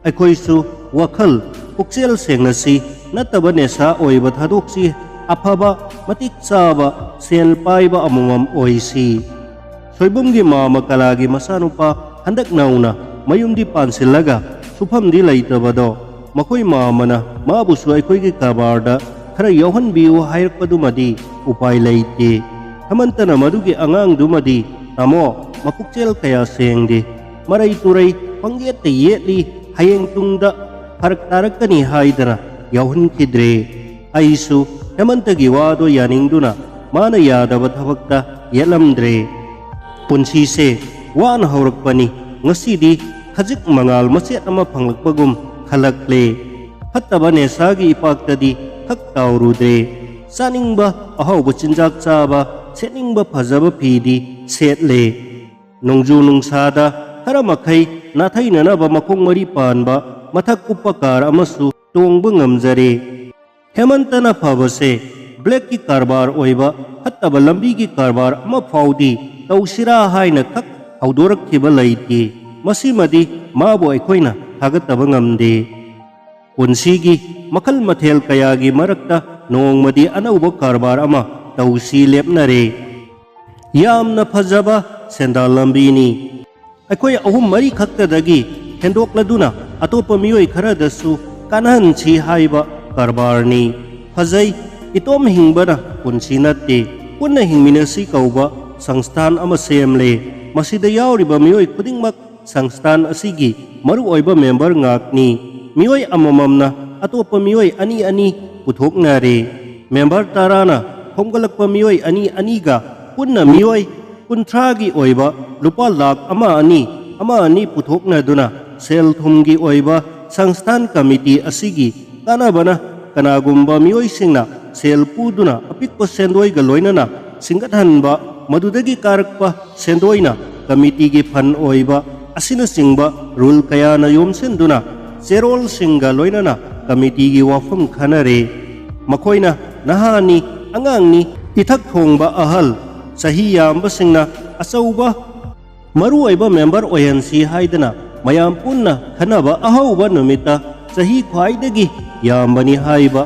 ꯑꯩꯈꯣꯏꯁꯨ ꯋꯥꯈꯜ ꯄꯨꯛꯆꯦꯜ ꯁꯦꯡꯅꯁꯤ, ꯅꯠꯇꯕ ꯅꯦꯁꯥ ꯑꯣꯏꯕ ꯊꯥꯗꯣꯛꯁꯤ, ꯑꯐꯕ ꯃꯇꯤꯛ ꯆꯥꯕ ꯁꯦꯜ ꯄꯥꯏꯕ ꯑꯃꯃꯝ ꯑꯣꯏꯁꯤ꯫ ꯁꯣꯏꯕꯨꯝꯒꯤ ꯃꯥꯃ ꯀꯂꯥꯒꯤ ꯃꯆꯥꯅꯨꯄꯥ ꯍꯟꯗꯛ ꯅꯧꯅ ꯃꯌꯨꯝꯗꯤ ꯄꯥꯟꯁꯤꯜꯂꯒ ꯁꯨꯐꯝꯗꯤ ꯂꯩꯇꯕꯗꯣ, ꯃꯈꯣꯏ ꯃꯥꯃꯅ ꯃꯥꯕꯨꯁꯨ ꯑꯩꯈꯣꯏꯒꯤ ꯀꯔꯕꯥꯔꯗ ꯈꯔ ꯌꯥꯎꯍꯟꯕꯤꯌꯨ ꯍꯥꯏꯔꯛꯄꯗꯨꯃꯗꯤ ꯎꯄꯥꯏ ꯂꯩꯇꯦ꯫ ꯍꯦꯃꯟꯇꯅ ꯃꯗꯨꯒꯤ ꯑꯉꯥꯡꯗꯨꯃꯗꯤ, "ꯇꯥꯃꯣ, ꯃꯄꯨꯛꯆꯦꯜ ꯀꯌꯥ ꯁꯦꯡꯗꯦ, ꯃꯔꯩ ꯇꯨꯔꯩ ꯄꯪꯌꯦꯠꯇ ꯌꯦꯠꯂꯤ, ꯍꯌꯦꯡ ꯇꯨꯡꯗ ꯐꯔꯛ ꯇꯥꯔꯛꯀꯅꯤ" ꯍꯥꯏꯗꯅ ꯌꯥꯎꯍꯟꯈꯤꯗ꯭ꯔꯦ꯫ ꯑꯩꯁꯨ ꯍꯦꯃꯟꯇꯒꯤ ꯋꯥꯗꯣ ꯌꯥꯅꯤꯡꯗꯨꯅ ꯃꯥꯅ ꯌꯥꯗꯕ ꯊꯕꯛꯇ ꯌꯦꯠꯂꯝꯗ꯭ꯔꯦ꯫ ꯄꯨꯟꯁꯤꯁꯦ ꯋꯥꯅ ꯍꯧꯔꯛꯄꯅꯤ, ꯉꯁꯤꯗꯤ ꯈꯖꯤꯛ ꯃꯉꯥꯜ ꯃꯆꯦꯠ ꯑꯃ ꯐꯪꯂꯛꯄꯒꯨꯝ ꯈꯜꯂꯛꯂꯦ꯫ ꯐꯠꯇꯕ ꯅꯦꯁꯥꯒꯤ ꯏꯄꯥꯛꯇꯗꯤ ꯊꯛ ꯇꯥꯎꯔꯨꯗ꯭ꯔꯦ꯫ ꯆꯥꯅꯤꯡꯕ ꯑꯍꯥꯎꯕ ꯆꯤꯟꯖꯥꯛ ꯆꯥꯕ, ꯁꯦꯠꯅꯤꯡꯕ ꯐꯖꯕ ꯐꯤꯗꯤ ꯁꯦꯠꯂꯦ꯫ ꯅꯣꯡꯖꯨ ꯅꯨꯡꯁꯥꯗ ꯈꯔ ꯃꯈꯩ ꯅꯥꯊꯩꯅꯅꯕ ꯃꯈꯣꯡ ꯃꯔꯤ ꯄꯥꯟꯕ ꯃꯊꯛ ꯀꯨꯞꯄ ꯀꯥꯔ ꯑꯃꯁꯨ ꯇꯣꯡꯕ ꯉꯝꯖꯔꯦ꯫ ꯍꯦꯃꯟꯇꯅ ꯐꯕꯁꯦ ꯕ꯭ꯂꯦꯛꯀꯤ ꯀꯔꯕꯥꯔ ꯑꯣꯏꯕ ꯐꯠꯇꯕ ꯂꯝꯕꯤꯒꯤ ꯀꯔꯕꯥꯔ ꯑꯃ ꯐꯥꯎꯗꯤ ꯇꯧꯁꯤꯔꯥ ꯍꯥꯏꯅ ꯈꯛ ꯍꯧꯗꯣꯔꯛꯈꯤꯕ ꯂꯩꯇꯦ꯫ ꯃꯁꯤꯃꯗꯤ ꯃꯥꯕꯨ ꯑꯩꯈꯣꯏꯅ ꯊꯥꯒꯠꯇꯕ ꯉꯝꯗꯦ꯫ ꯄꯨꯟꯁꯤꯒꯤ ꯃꯈꯜ ꯃꯊꯦꯜ ꯀꯌꯥꯒꯤ ꯃꯔꯛꯇ ꯅꯣꯡꯃꯗꯤ ꯑꯅꯧꯕ ꯀꯔꯕꯥꯔ ꯑꯃ ꯇꯧꯁꯤ ꯂꯦꯞꯅꯔꯦ꯫ ꯌꯥꯝꯅ ꯐꯖꯕ ꯁꯦꯟꯗꯥꯟ ꯂꯝꯕꯤꯅꯤ꯫ ꯑꯩꯈꯣꯏ ꯑꯍꯨꯝ ꯃꯔꯤ ꯈꯛꯇꯗꯒꯤ ꯍꯦꯟꯗꯣꯛꯂꯗꯨꯅ ꯑꯇꯣꯞꯄ ꯃꯤꯑꯣꯏ ꯈꯔꯗꯁꯨ ꯀꯥꯟꯅꯍꯟꯁꯤ ꯍꯥꯏꯕ ꯀꯔꯕꯥꯔꯅꯤ꯫ ꯐꯖꯩ, ꯏꯇꯣꯝ ꯍꯤꯡꯕꯅ ꯄꯨꯟꯁꯤ ꯅꯠꯇꯦ, ꯄꯨꯟꯅ ꯍꯤꯡꯃꯤꯟꯅꯁꯤ ꯀꯧꯕ ꯁꯪꯁꯊꯥꯟ ꯑꯃ ꯁꯦꯝꯂꯦ꯫ ꯃꯁꯤꯗ ꯌꯥꯎꯔꯤꯕ ꯃꯤꯑꯣꯏ ꯈꯨꯗꯤꯡꯃꯛ ꯁꯪꯁꯊꯥꯟ ꯑꯁꯤꯒꯤ ꯃꯔꯨꯑꯣꯏꯕ ꯃꯦꯝꯕꯔ ꯉꯥꯛꯅꯤ꯫ ꯃꯤꯑꯣꯏ ꯑꯃꯃꯝꯅ ꯑꯇꯣꯞꯄ ꯃꯤꯑꯣꯏ ꯑꯅꯤ ꯑꯅꯤ ꯄꯨꯊꯣꯛꯅꯔꯦ꯫ ꯃꯦꯝꯕꯔ ꯇꯔꯥꯅ ꯈꯣꯝꯒꯠꯂꯛꯄ ꯃꯤꯑꯣꯏ ꯑꯅꯤ ꯑꯅꯤꯒ ꯄꯨꯟꯅ ꯃꯤꯑꯣꯏ ꯀꯨꯟꯊ꯭ꯔꯥꯒꯤ ꯑꯣꯏꯕ ꯂꯨꯄꯥ ꯂꯥꯈ ꯑꯃ ꯑꯅꯤ, ꯑꯃ ꯑꯅꯤ ꯄꯨꯊꯣꯛꯅꯗꯨꯅ ꯁꯦꯜ ꯊꯨꯝꯒꯤ ꯑꯣꯏꯕ ꯁꯪꯁꯊꯥꯟ ꯀꯃꯤꯇꯤ ꯑꯁꯤꯒꯤ ꯀꯥꯟꯅꯕꯅ ꯀꯅꯥꯒꯨꯝꯕ ꯃꯤꯑꯣꯏꯁꯤꯡꯅ ꯁꯦꯜ ꯄꯨꯗꯨꯅ ꯑꯄꯤꯛꯄ ꯁꯦꯟꯗꯣꯏꯒ ꯂꯣꯏꯅꯅ ꯁꯤꯡꯒꯠꯍꯟꯕ, ꯃꯗꯨꯗꯒꯤ ꯀꯥꯔꯛꯄ ꯁꯦꯟꯗꯣꯏꯅ ꯀꯃꯤꯇꯤꯒꯤ ꯐꯟ ꯑꯣꯏꯕ ꯑꯁꯤꯅꯆꯤꯡꯕ ꯔꯨꯜ ꯀꯌꯥꯅ ꯌꯣꯝꯁꯤꯟꯗꯨꯅ ꯆꯦꯔꯣꯜꯁꯤꯡꯒ ꯂꯣꯏꯅꯅ ꯀꯃꯤꯇꯤꯒꯤ ꯋꯥꯐꯝ ꯈꯟꯅꯔꯦ꯫ ꯃꯈꯣꯏꯅ ꯅꯍꯥꯅꯤ, ꯑꯉꯥꯡꯅꯤ, ꯏꯊꯛ ꯊꯣꯡꯕ ꯑꯍꯜ, ꯆꯍꯤ ꯌꯥꯝꯕꯁꯤꯡꯅ ꯑꯆꯧꯕ ꯃꯔꯨꯑꯣꯏꯕ ꯃꯦꯝꯕꯔ ꯑꯣꯏꯍꯟꯁꯤ ꯍꯥꯏꯗꯅ ꯃꯌꯥꯝ ꯄꯨꯟꯅ ꯈꯟꯅꯕ ꯑꯍꯧꯕ ꯅꯨꯃꯤꯠꯇ ꯆꯍꯤ ꯈ꯭ꯋꯥꯏꯗꯒꯤ ꯌꯥꯝꯕꯅꯤ ꯍꯥꯏꯕ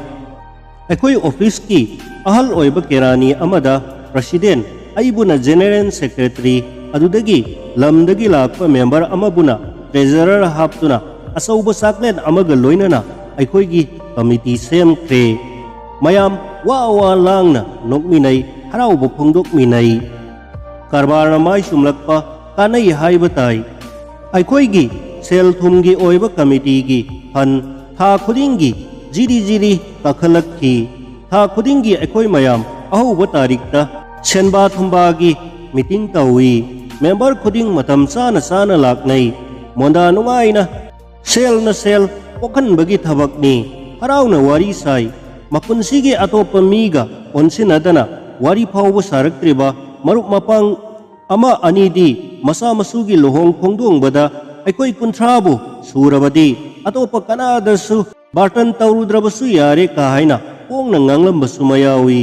ꯑꯩꯈꯣꯏ ꯑꯣꯐꯤꯁꯀꯤ ꯑꯍꯜ ꯑꯣꯏꯕ ꯀꯦꯔꯥꯅꯤ ꯑꯃꯗ ꯄ꯭ꯔꯁꯤꯗꯦꯟ, ꯑꯩꯕꯨꯅ ꯖꯦꯅꯦꯔꯦꯜ ꯁꯦꯀ꯭ꯔꯦꯇꯔꯤ, ꯑꯗꯨꯗꯒꯤ ꯂꯝꯗꯒꯤ ꯂꯥꯛꯄ ꯃꯦꯝꯕꯔ ꯑꯃꯕꯨꯅ ꯇ꯭ꯔꯦꯖꯔꯔ ꯍꯥꯞꯇꯨꯅ ꯑꯆꯧꯕ ꯆꯥꯛꯂꯦꯟ ꯑꯃꯒ ꯂꯣꯏꯅꯅ ꯑꯩꯈꯣꯏꯒꯤ ꯀꯃꯤꯇꯤ ꯁꯦꯝꯈ꯭ꯔꯦ꯫ ꯃꯌꯥꯝ ꯋꯥ ꯋꯥ ꯂꯥꯡꯅ ꯅꯣꯛꯃꯤꯟꯅꯩ, ꯍꯔꯥꯎꯕ ꯐꯣꯡꯗꯣꯛꯃꯤꯟꯅꯩ꯫ ꯀꯔꯕꯥꯔꯅ ꯃꯥꯏ ꯆꯨꯝꯂꯛꯄ ꯀꯥꯟꯅꯩ ꯍꯥꯏꯕ ꯇꯥꯏ꯫ ꯑꯩꯈꯣꯏꯒꯤ ꯁꯦꯜ ꯊꯨꯝꯒꯤ ꯑꯣꯏꯕ ꯀꯃꯤꯇꯤꯒꯤ ꯐꯟ ꯊꯥ ꯈꯨꯗꯤꯡꯒꯤ ꯖꯤꯔꯤ ꯖꯤꯔꯤ ꯀꯥꯈꯠꯂꯛꯈꯤ꯫ ꯊꯥ ꯈꯨꯗꯤꯡꯒꯤ ꯑꯩꯈꯣꯏ ꯃꯌꯥꯝ ꯑꯍꯧꯕ ꯇꯥꯔꯤꯛꯇ ꯁꯦꯟꯕꯥ ꯊꯨꯝꯕꯥꯒꯤ ꯃꯤꯇꯤꯡ ꯇꯧꯏ꯫ ꯃꯦꯝꯕꯔ ꯈꯨꯗꯤꯡ ꯃꯇꯝ ꯆꯥꯅ ꯆꯥꯅ ꯂꯥꯛꯅꯩ꯫ ꯃꯣꯟꯗꯥ ꯅꯨꯡꯉꯥꯏꯅ ꯁꯦꯜꯅ ꯁꯦꯜ ꯄꯣꯛꯍꯟꯕꯒꯤ ꯊꯕꯛꯅꯤ꯫ ꯍꯔꯥꯎꯅ ꯋꯥꯔꯤ ꯁꯥꯏ꯫ ꯃꯄꯨꯟꯁꯤꯒꯤ ꯑꯇꯣꯞꯄ ꯃꯤꯒ ꯑꯣꯟꯁꯤꯟꯅꯗꯅ ꯋꯥꯔꯤ ꯐꯥꯎꯕ ꯁꯥꯔꯛꯇ꯭ꯔꯤꯕ ꯃꯔꯨꯞ ꯃꯄꯥꯡ ꯑꯃ ꯑꯅꯤꯗꯤ ꯃꯆꯥ ꯃꯁꯨꯒꯤ ꯂꯨꯍꯣꯡ ꯈꯣꯡꯗꯣꯡꯕꯗ ꯑꯩꯈꯣꯏ ꯀꯨꯟꯊ꯭ꯔꯥꯕꯨ ꯁꯨꯔꯕꯗꯤ ꯑꯇꯣꯞꯄ ꯀꯅꯥꯗꯁꯨ ꯕꯥꯔꯇꯟ ꯇꯧꯔꯨꯗ꯭ꯔꯕꯁꯨ ꯌꯥꯔꯦ ꯀꯥ ꯍꯥꯏꯅ ꯄꯣꯡꯅ ꯉꯥꯡꯂꯝꯕꯁꯨ ꯃꯌꯥꯎꯏ꯫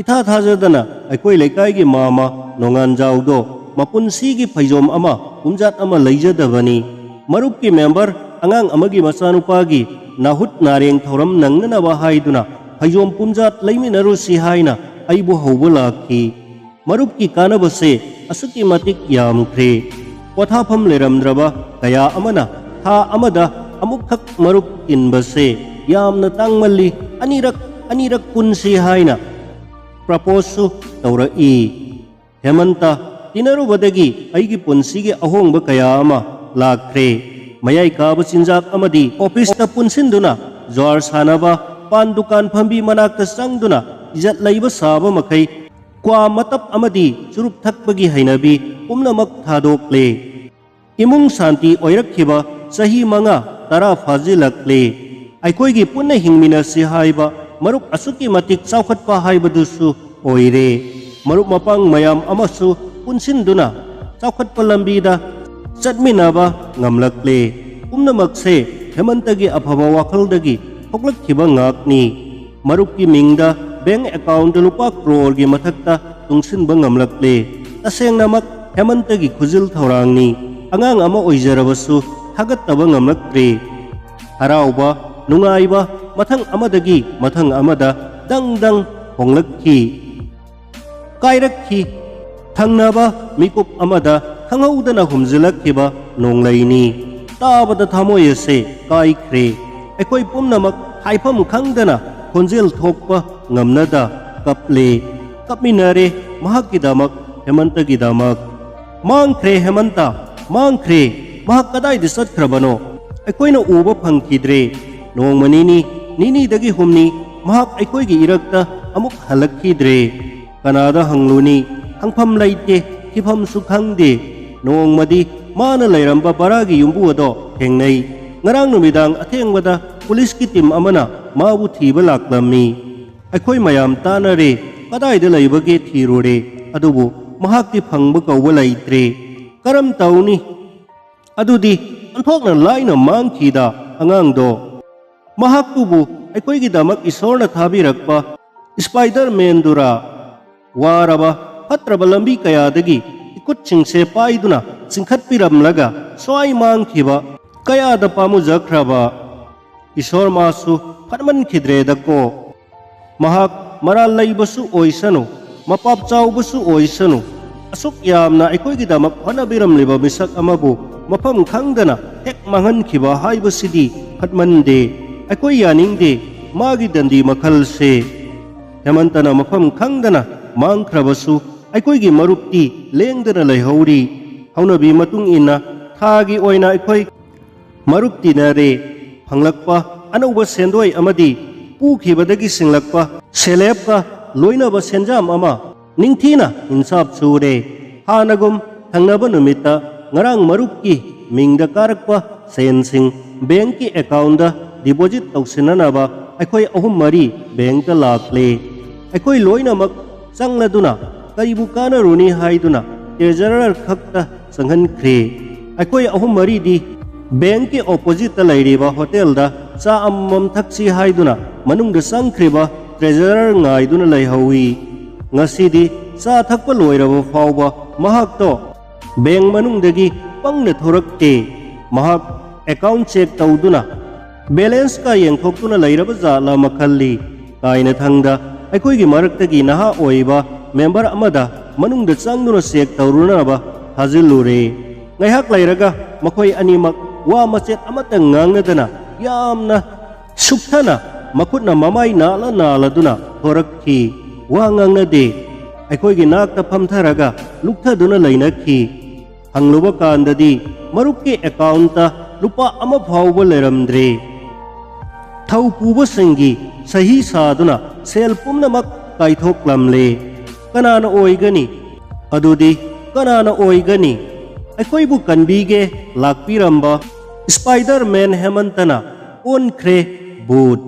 ꯏꯊꯥ ꯊꯥꯖꯗꯅ ꯑꯩꯈꯣꯏ ꯂꯩꯀꯥꯏꯒꯤ ꯃꯥꯃ ꯅꯣꯡꯉꯥꯟꯖꯥꯎꯗꯣ ꯃꯄꯨꯟꯁꯤꯒꯤ ꯐꯩꯖꯣꯝ ꯑꯃ ꯄꯨꯝꯖꯥꯠ ꯑꯃ ꯂꯩꯖꯗꯕꯅꯤ꯫ ꯃꯔꯨꯞꯀꯤ ꯃꯦꯝꯕꯔ ꯑꯉꯥꯡ ꯑꯃꯒꯤ ꯃꯆꯥꯅꯨꯄꯥꯒꯤ ꯅꯥꯍꯨꯠ ꯅꯥꯔꯦꯡ ꯊꯧꯔꯝ ꯅꯪꯅꯅꯕ ꯍꯥꯏꯗꯨꯅ ꯐꯩꯖꯣꯝ ꯄꯨꯝꯖꯥꯠ ꯂꯩꯃꯤꯟꯅꯔꯨꯁꯤ ꯍꯥꯏꯅ ꯑꯩꯕꯨ ꯍꯧꯕ ꯂꯥꯛꯈꯤ꯫ ꯃꯔꯨꯞꯀꯤ ꯀꯥꯟꯅꯕꯁꯦ ꯑꯁꯨꯛꯀꯤ ꯃꯇꯤꯛ ꯌꯥꯝꯈ꯭ꯔꯦ꯫ ꯄꯣꯊꯥꯐꯝ ꯂꯩꯔꯝꯗ꯭ꯔꯕ ꯀꯌꯥ ꯑꯃꯅ ꯊꯥ ꯑꯃꯗ ꯑꯃꯨꯛꯈꯛ ꯃꯔꯨꯞ ꯇꯤꯟꯕꯁꯦ ꯌꯥꯝꯅ ꯇꯥꯡꯃꯜꯂꯤ, ꯑꯅꯤꯔꯛ, ꯑꯅꯤꯔꯛ ꯄꯨꯟꯁꯤ ꯍꯥꯏꯅ ꯄ꯭ꯔꯄꯣꯖꯁꯨ ꯇꯧꯔꯛꯏ꯫ ꯍꯦꯃꯟꯇ ꯇꯤꯟꯅꯔꯨꯕꯗꯒꯤ ꯑꯩꯒꯤ ꯄꯨꯟꯁꯤꯒꯤ ꯑꯍꯣꯡꯕ ꯀꯌꯥ ꯑꯃ ꯂꯥꯛꯈ꯭ꯔꯦ꯫ ꯃꯌꯥꯏ ꯀꯥꯕ ꯆꯤꯟꯖꯥꯛ ꯑꯃꯗꯤ ꯑꯣꯐꯤꯁꯇ ꯄꯨꯟꯁꯤꯟꯗꯨꯅ ꯖ꯭ꯋꯥꯔ ꯁꯥꯟꯅꯕ, ꯄꯥꯟ ꯗꯨꯀꯥꯟ ꯐꯝꯕꯤ ꯃꯅꯥꯛꯇ ꯆꯪꯗꯨꯅ ꯏꯖꯠ ꯂꯩꯕ ꯁꯥꯕ ꯃꯈꯩ ꯀ꯭ꯋꯥ ꯃꯇꯞ ꯑꯃꯗꯤ ꯆꯨꯔꯨꯞ ꯊꯛꯄꯒꯤ ꯍꯩꯅꯕꯤ ꯄꯨꯝꯅꯃꯛ ꯊꯥꯗꯣꯛꯂꯦ꯫ ꯏꯃꯨꯡ ꯁꯥꯟꯇꯤ ꯑꯣꯏꯔꯛꯈꯤꯕ ꯆꯍꯤ ꯃꯉꯥ, ꯇꯔꯥ ꯐꯥꯖꯤꯜꯂꯛꯂꯦ꯫ ꯑꯩꯈꯣꯏꯒꯤ ꯄꯨꯟꯅ ꯍꯤꯡꯃꯤꯟꯅꯁꯤ ꯍꯥꯏꯕ ꯃꯔꯨꯞ ꯑꯁꯨꯛꯀꯤ ꯃꯇꯤꯛ ꯆꯥꯎꯈꯠꯄ ꯍꯥꯏꯕꯗꯨꯁꯨ ꯑꯣꯏꯔꯦ꯫ ꯃꯔꯨꯞ ꯃꯄꯥꯡ ꯃꯌꯥꯝ ꯑꯃꯁꯨ ꯄꯨꯟꯁꯤꯟꯗꯨꯅ ꯆꯥꯎꯈꯠꯄ ꯂꯝꯕꯤꯗ ꯆꯠꯃꯤꯟꯅꯕ ꯉꯝꯂꯛꯂꯦ꯫ ꯄꯨꯝꯅꯃꯛꯁꯦ ꯍꯦꯃꯟꯇꯒꯤ ꯑꯐꯕ ꯋꯥꯈꯜꯗꯒꯤ ꯊꯣꯛꯂꯛꯈꯤꯕ ꯉꯥꯛꯅꯤ꯫ ꯃꯔꯨꯞꯀꯤ ꯃꯤꯡꯗ ꯕꯦꯡꯛ ꯑꯦꯀꯥꯎꯟꯠꯇ ꯂꯨꯄꯥ ꯀ꯭ꯔꯣꯔꯒꯤ ꯃꯊꯛꯇ ꯇꯨꯡꯁꯤꯟꯕ ꯉꯝꯂꯛꯂꯦ꯫ ꯇꯁꯦꯡꯅꯃꯛ ꯍꯦꯃꯟꯇꯒꯤ ꯈꯨꯖꯤꯜ ꯊꯧꯔꯥꯡꯅꯤ꯫ ꯑꯉꯥꯡ ꯑꯃ ꯑꯣꯏꯖꯔꯕꯁꯨ ꯊꯥꯒꯠꯇꯕ ꯉꯝꯂꯛꯇ꯭ꯔꯦ꯫ ꯍꯔꯥꯎꯕ, ꯅꯨꯡꯉꯥꯏꯕ ꯃꯊꯪ ꯑꯃꯗꯒꯤ ꯃꯊꯪ ꯑꯃꯗ ꯗꯪ ꯗꯪ ꯍꯣꯡꯂꯛꯈꯤ꯫ ꯀꯥꯏꯔꯛꯈꯤ꯫ ꯊꯪꯅꯕ ꯃꯤꯀꯨꯞ ꯑꯃꯗ ꯈꯪꯍꯧꯗꯅ ꯍꯨꯝꯖꯤꯜꯂꯛꯈꯤꯕ ꯅꯣꯡꯂꯩꯅꯤ꯫ ꯇꯥꯕꯗ ꯊꯃꯣꯏ ꯑꯁꯦ ꯀꯥꯏꯈ꯭ꯔꯦ꯫ ꯑꯩꯈꯣꯏ ꯄꯨꯝꯅꯃꯛ ꯍꯥꯏꯐꯝ ꯈꯪꯗꯅ ꯈꯣꯟꯖꯦꯜ ꯊꯣꯛꯄ ꯉꯝꯅꯗ ꯀꯞꯂꯦ꯫ ꯀꯞꯃꯤꯟꯅꯔꯦ ꯃꯍꯥꯛꯀꯤꯗꯃꯛ, ꯍꯦꯃꯟꯇꯒꯤꯗꯃꯛ꯫ ꯃꯥꯡꯈ꯭ꯔꯦ ꯍꯦꯃꯟꯇ, ꯃꯥꯡꯈ꯭ꯔꯦ꯫ ꯃꯍꯥꯛ ꯀꯗꯥꯏꯗ ꯆꯠꯈ꯭ꯔꯕꯅꯣ? ꯑꯩꯈꯣꯏꯅ ꯎꯕ ꯐꯪꯈꯤꯗ꯭ꯔꯦ꯫ ꯅꯣꯡꯃ ꯅꯤꯅꯤ, ꯅꯤꯅꯤꯗꯒꯤ ꯍꯨꯝꯅꯤ ꯃꯍꯥꯛ ꯑꯩꯈꯣꯏꯒꯤ ꯏꯔꯛꯇ ꯑꯃꯨꯛ ꯍꯜꯂꯛꯈꯤꯗ꯭ꯔꯦ꯫ ꯀꯅꯥꯗ ꯍꯪꯂꯨꯅꯤ? ꯍꯪꯐꯝ ꯂꯩꯇꯦ, ꯊꯤꯐꯝꯁꯨ ꯈꯪꯗꯦ꯫ ꯅꯣꯡꯃꯗꯤ ꯃꯥꯅ ꯂꯩꯔꯝꯕ ꯕꯔꯥꯒꯤ ꯌꯨꯝꯕꯨ ꯑꯗꯣ ꯊꯦꯡꯅꯩ꯫ ꯉꯔꯥꯡ ꯅꯨꯃꯤꯗꯥꯡ ꯑꯊꯦꯡꯕꯗ ꯄꯨꯂꯤꯁꯀꯤ ꯇꯤꯝ ꯑꯃꯅ ꯃꯥꯕꯨ ꯊꯤꯕ ꯂꯥꯛꯂꯝꯃꯤ꯫ ꯑꯩꯈꯣꯏ ꯃꯌꯥꯝ ꯇꯥꯅꯔꯦ, ꯀꯗꯥꯏꯗ ꯂꯩꯕꯒꯦ ꯊꯤꯔꯨꯔꯦ, ꯑꯗꯨꯕꯨ ꯃꯍꯥꯛꯇꯤ ꯐꯪꯕ ꯀꯧꯕ ꯂꯩꯇ꯭ꯔꯦ꯫ ꯀꯔꯝ ꯇꯧꯅꯤ? ꯑꯗꯨꯗꯤ ꯑꯣꯟꯊꯣꯛꯅ ꯂꯥꯏꯅ ꯃꯥꯡꯈꯤꯗ ꯑꯉꯥꯡꯗꯣ꯫ ꯃꯍꯥꯛꯇꯨꯕꯨ ꯑꯩꯈꯣꯏꯒꯤꯗꯃꯛ ꯏꯁꯣꯔꯅ ꯊꯥꯕꯤꯔꯛꯄ ꯁ꯭ꯄꯥꯏꯗꯔꯃꯦꯟꯗꯨꯔꯥ? ꯋꯥꯔꯕ, ꯐꯠꯇ꯭ꯔꯕ ꯂꯝꯕꯤ ꯀꯌꯥꯗꯒꯤ ꯏꯈꯨꯠꯁꯤꯡꯁꯦ ꯄꯥꯏꯗꯨꯅ ꯆꯤꯡꯈꯠꯄꯤꯔꯝꯂꯒ ꯁ꯭ꯋꯥꯏ ꯃꯥꯡꯈꯤꯕ ꯀꯌꯥꯗ ꯄꯥꯝꯃꯨꯖꯈ꯭ꯔꯕ꯫ ꯏꯁꯣꯔ ꯃꯥꯁꯨ ꯐꯠꯃꯟꯈꯤꯗ꯭ꯔꯦꯗꯀꯣ꯫ ꯃꯍꯥꯛ ꯃꯔꯥꯜ ꯂꯩꯕꯁꯨ ꯑꯣꯏꯁꯅꯨ, ꯃꯄꯥꯞ ꯆꯥꯎꯕꯁꯨ ꯑꯣꯏꯁꯅꯨ, ꯑꯁꯨꯛ ꯌꯥꯝꯅ ꯑꯩꯈꯣꯏꯒꯤꯗꯃꯛ ꯍꯣꯠꯅꯕꯤꯔꯝꯂꯤꯕ ꯃꯤꯁꯛ ꯑꯃꯕꯨ ꯃꯐꯝ ꯈꯪꯗꯅ ꯍꯦꯛ ꯃꯥꯡꯍꯟꯈꯤꯕ ꯍꯥꯏꯕꯁꯤꯗꯤ ꯐꯠꯃꯟꯗꯦ꯫ ꯑꯩꯈꯣꯏ ꯌꯥꯅꯤꯡꯗꯦ ꯃꯥꯒꯤ ꯗꯟꯗꯤ ꯃꯈꯜꯁꯦ꯫ ꯍꯦꯃꯟꯇꯅ ꯃꯐꯝ ꯈꯪꯗꯅ ꯃꯥꯡꯈ꯭ꯔꯕꯁꯨ ꯑꯩꯈꯣꯏꯒꯤ ꯃꯔꯨꯞꯇꯤ ꯂꯦꯡꯗꯅ ꯂꯩꯍꯧꯔꯤ꯫ ꯍꯧꯅꯕꯤ ꯃꯇꯨꯡ ꯏꯟꯅ ꯊꯥꯒꯤ ꯑꯣꯏꯅ ꯑꯩꯈꯣꯏ ꯃꯔꯨꯞ ꯇꯤꯟꯅꯔꯦ꯫ ꯐꯪꯂꯛꯄ ꯑꯅꯧꯕ ꯁꯦꯟꯗꯣꯏ ꯑꯃꯗꯤ ꯄꯨꯈꯤꯕꯗꯒꯤ ꯁꯤꯡꯂꯛꯄ ꯁꯦꯂꯦꯞꯀ ꯂꯣꯏꯅꯕ ꯁꯦꯟꯖꯥꯝ ꯑꯃ ꯅꯤꯡꯊꯤꯅ ꯏꯟꯁꯥꯞ ꯁꯨꯔꯦ꯫ ꯍꯥꯟꯅꯒꯨꯝ ꯊꯪꯅꯕ ꯅꯨꯃꯤꯠꯇ ꯉꯔꯥꯡ ꯃꯔꯨꯞꯀꯤ ꯃꯤꯡꯗ ꯀꯥꯔꯛꯄ ꯁꯦꯟꯁꯤꯡ ꯕꯦꯡꯛꯀꯤ ꯑꯦꯀꯥꯎꯟꯗ ꯗꯤꯄꯣꯖꯤꯠ ꯇꯧꯁꯤꯟꯅꯅꯕ ꯑꯩꯈꯣꯏ ꯑꯍꯨꯝ ꯃꯔꯤ ꯕꯦꯡꯛꯇ ꯂꯥꯛꯂꯦ꯫ ꯑꯩꯈꯣꯏ ꯂꯣꯏꯅꯃꯛ ꯆꯪꯂꯗꯨꯅ ꯀꯔꯤꯕꯨ ꯀꯥꯟꯅꯔꯨꯅꯤ ꯍꯥꯏꯗꯨꯅ ꯇ꯭ꯔꯦꯖꯔꯔ ꯈꯛꯇ ꯆꯪꯍꯟꯈ꯭ꯔꯦ꯫ ꯑꯩꯈꯣꯏ ꯑꯍꯨꯝ ꯃꯔꯤꯗꯤ ꯕꯦꯡꯛꯀꯤ ꯑꯣꯄꯣꯖꯤꯠꯇ ꯂꯩꯔꯤꯕ ꯍꯣꯇꯦꯜꯗ ꯆꯥ ꯑꯃꯃꯝ ꯊꯛꯁꯤ ꯍꯥꯏꯗꯨꯅ ꯃꯅꯨꯡꯗ ꯆꯪꯈ꯭ꯔꯤꯕ ꯇ꯭ꯔꯦꯖꯔꯔ ꯉꯥꯏꯗꯨꯅ ꯂꯩꯍꯧꯏ꯫ ꯉꯁꯤꯗꯤ ꯆꯥ ꯊꯛꯄ ꯂꯣꯏꯔꯕ ꯐꯥꯎꯕ ꯃꯍꯥꯛꯇꯣ ꯕꯦꯡꯛ ꯃꯅꯨꯡꯗꯒꯤ ꯄꯪꯅ ꯊꯣꯔꯛꯇꯦ꯫ ꯃꯍꯥꯛ ꯑꯦꯀꯥꯎꯟ ꯆꯦꯛ ꯇꯧꯗꯨꯅ ꯕꯦꯂꯦꯟꯁꯀ ꯌꯦꯡꯊꯣꯛꯇꯨꯅ ꯂꯩꯔꯕ ꯖꯥꯠꯂ ꯑꯃ ꯈꯜꯂꯤ꯫ ꯀꯥꯏꯅꯊꯪꯗ ꯑꯩꯈꯣꯏꯒꯤ ꯃꯔꯛꯇꯒꯤ ꯅꯍꯥ ꯑꯣꯏꯕ ꯃꯦꯝꯕꯔ ꯑꯃꯗ ꯃꯅꯨꯡꯗ ꯆꯪꯗꯨꯅ ꯆꯦꯛ ꯇꯧꯔꯨꯅꯕ ꯊꯥꯖꯤꯜꯂꯨꯔꯦ꯫ ꯉꯥꯏꯍꯥꯛ ꯂꯩꯔꯒ ꯃꯈꯣꯏ ꯑꯅꯤꯃꯛ ꯋꯥ ꯃꯆꯦꯠ ꯑꯃꯠꯇ ꯉꯥꯡꯅꯗꯅ ꯌꯥꯝꯅ ꯁꯨꯛꯊꯅ ꯃꯈꯨꯠꯅ ꯃꯃꯥꯏ ꯅꯥꯜꯂ ꯅꯥꯜꯂꯗꯨꯅ ꯊꯣꯔꯛꯈꯤ꯫ ꯋꯥ ꯉꯥꯡꯅꯗꯦ꯫ ꯑꯩꯈꯣꯏꯒꯤ ꯅꯥꯛꯇ ꯐꯝꯊꯔꯒ ꯂꯨꯛꯊꯗꯨꯅ ꯂꯩꯅꯈꯤ꯫ ꯍꯪꯂꯨꯕ ꯀꯥꯟꯗꯗꯤ ꯃꯔꯨꯞꯀꯤ ꯑꯦꯀꯥꯎꯟꯇ ꯂꯨꯄꯥ ꯑꯃ ꯐꯥꯎꯕ ꯂꯩꯔꯝꯗ꯭ꯔꯦ꯫ ꯊꯧ ꯄꯨꯕꯁꯤꯡꯒꯤ ꯁꯍꯤ ꯁꯥꯗꯨꯅ ꯁꯦꯜ ꯄꯨꯝꯅꯃꯛ ꯀꯥꯏꯊꯣꯛꯂꯝꯂꯦ꯫ ꯀꯅꯥꯅ ꯑꯣꯏꯒꯅꯤ? ꯑꯗꯨꯗꯤ ꯀꯅꯥꯅ ꯑꯣꯏꯒꯅꯤ? ꯑꯩꯈꯣꯏꯕꯨ ꯀꯟꯕꯤꯒꯦ ꯂꯥꯛꯄꯤꯔꯝꯕ ꯁ꯭ꯄꯥꯏꯗꯔ ꯃꯦꯟ ꯍꯦꯃꯟꯇꯅ ꯑꯣꯟꯈ꯭ꯔꯦ ꯚꯨꯠ꯫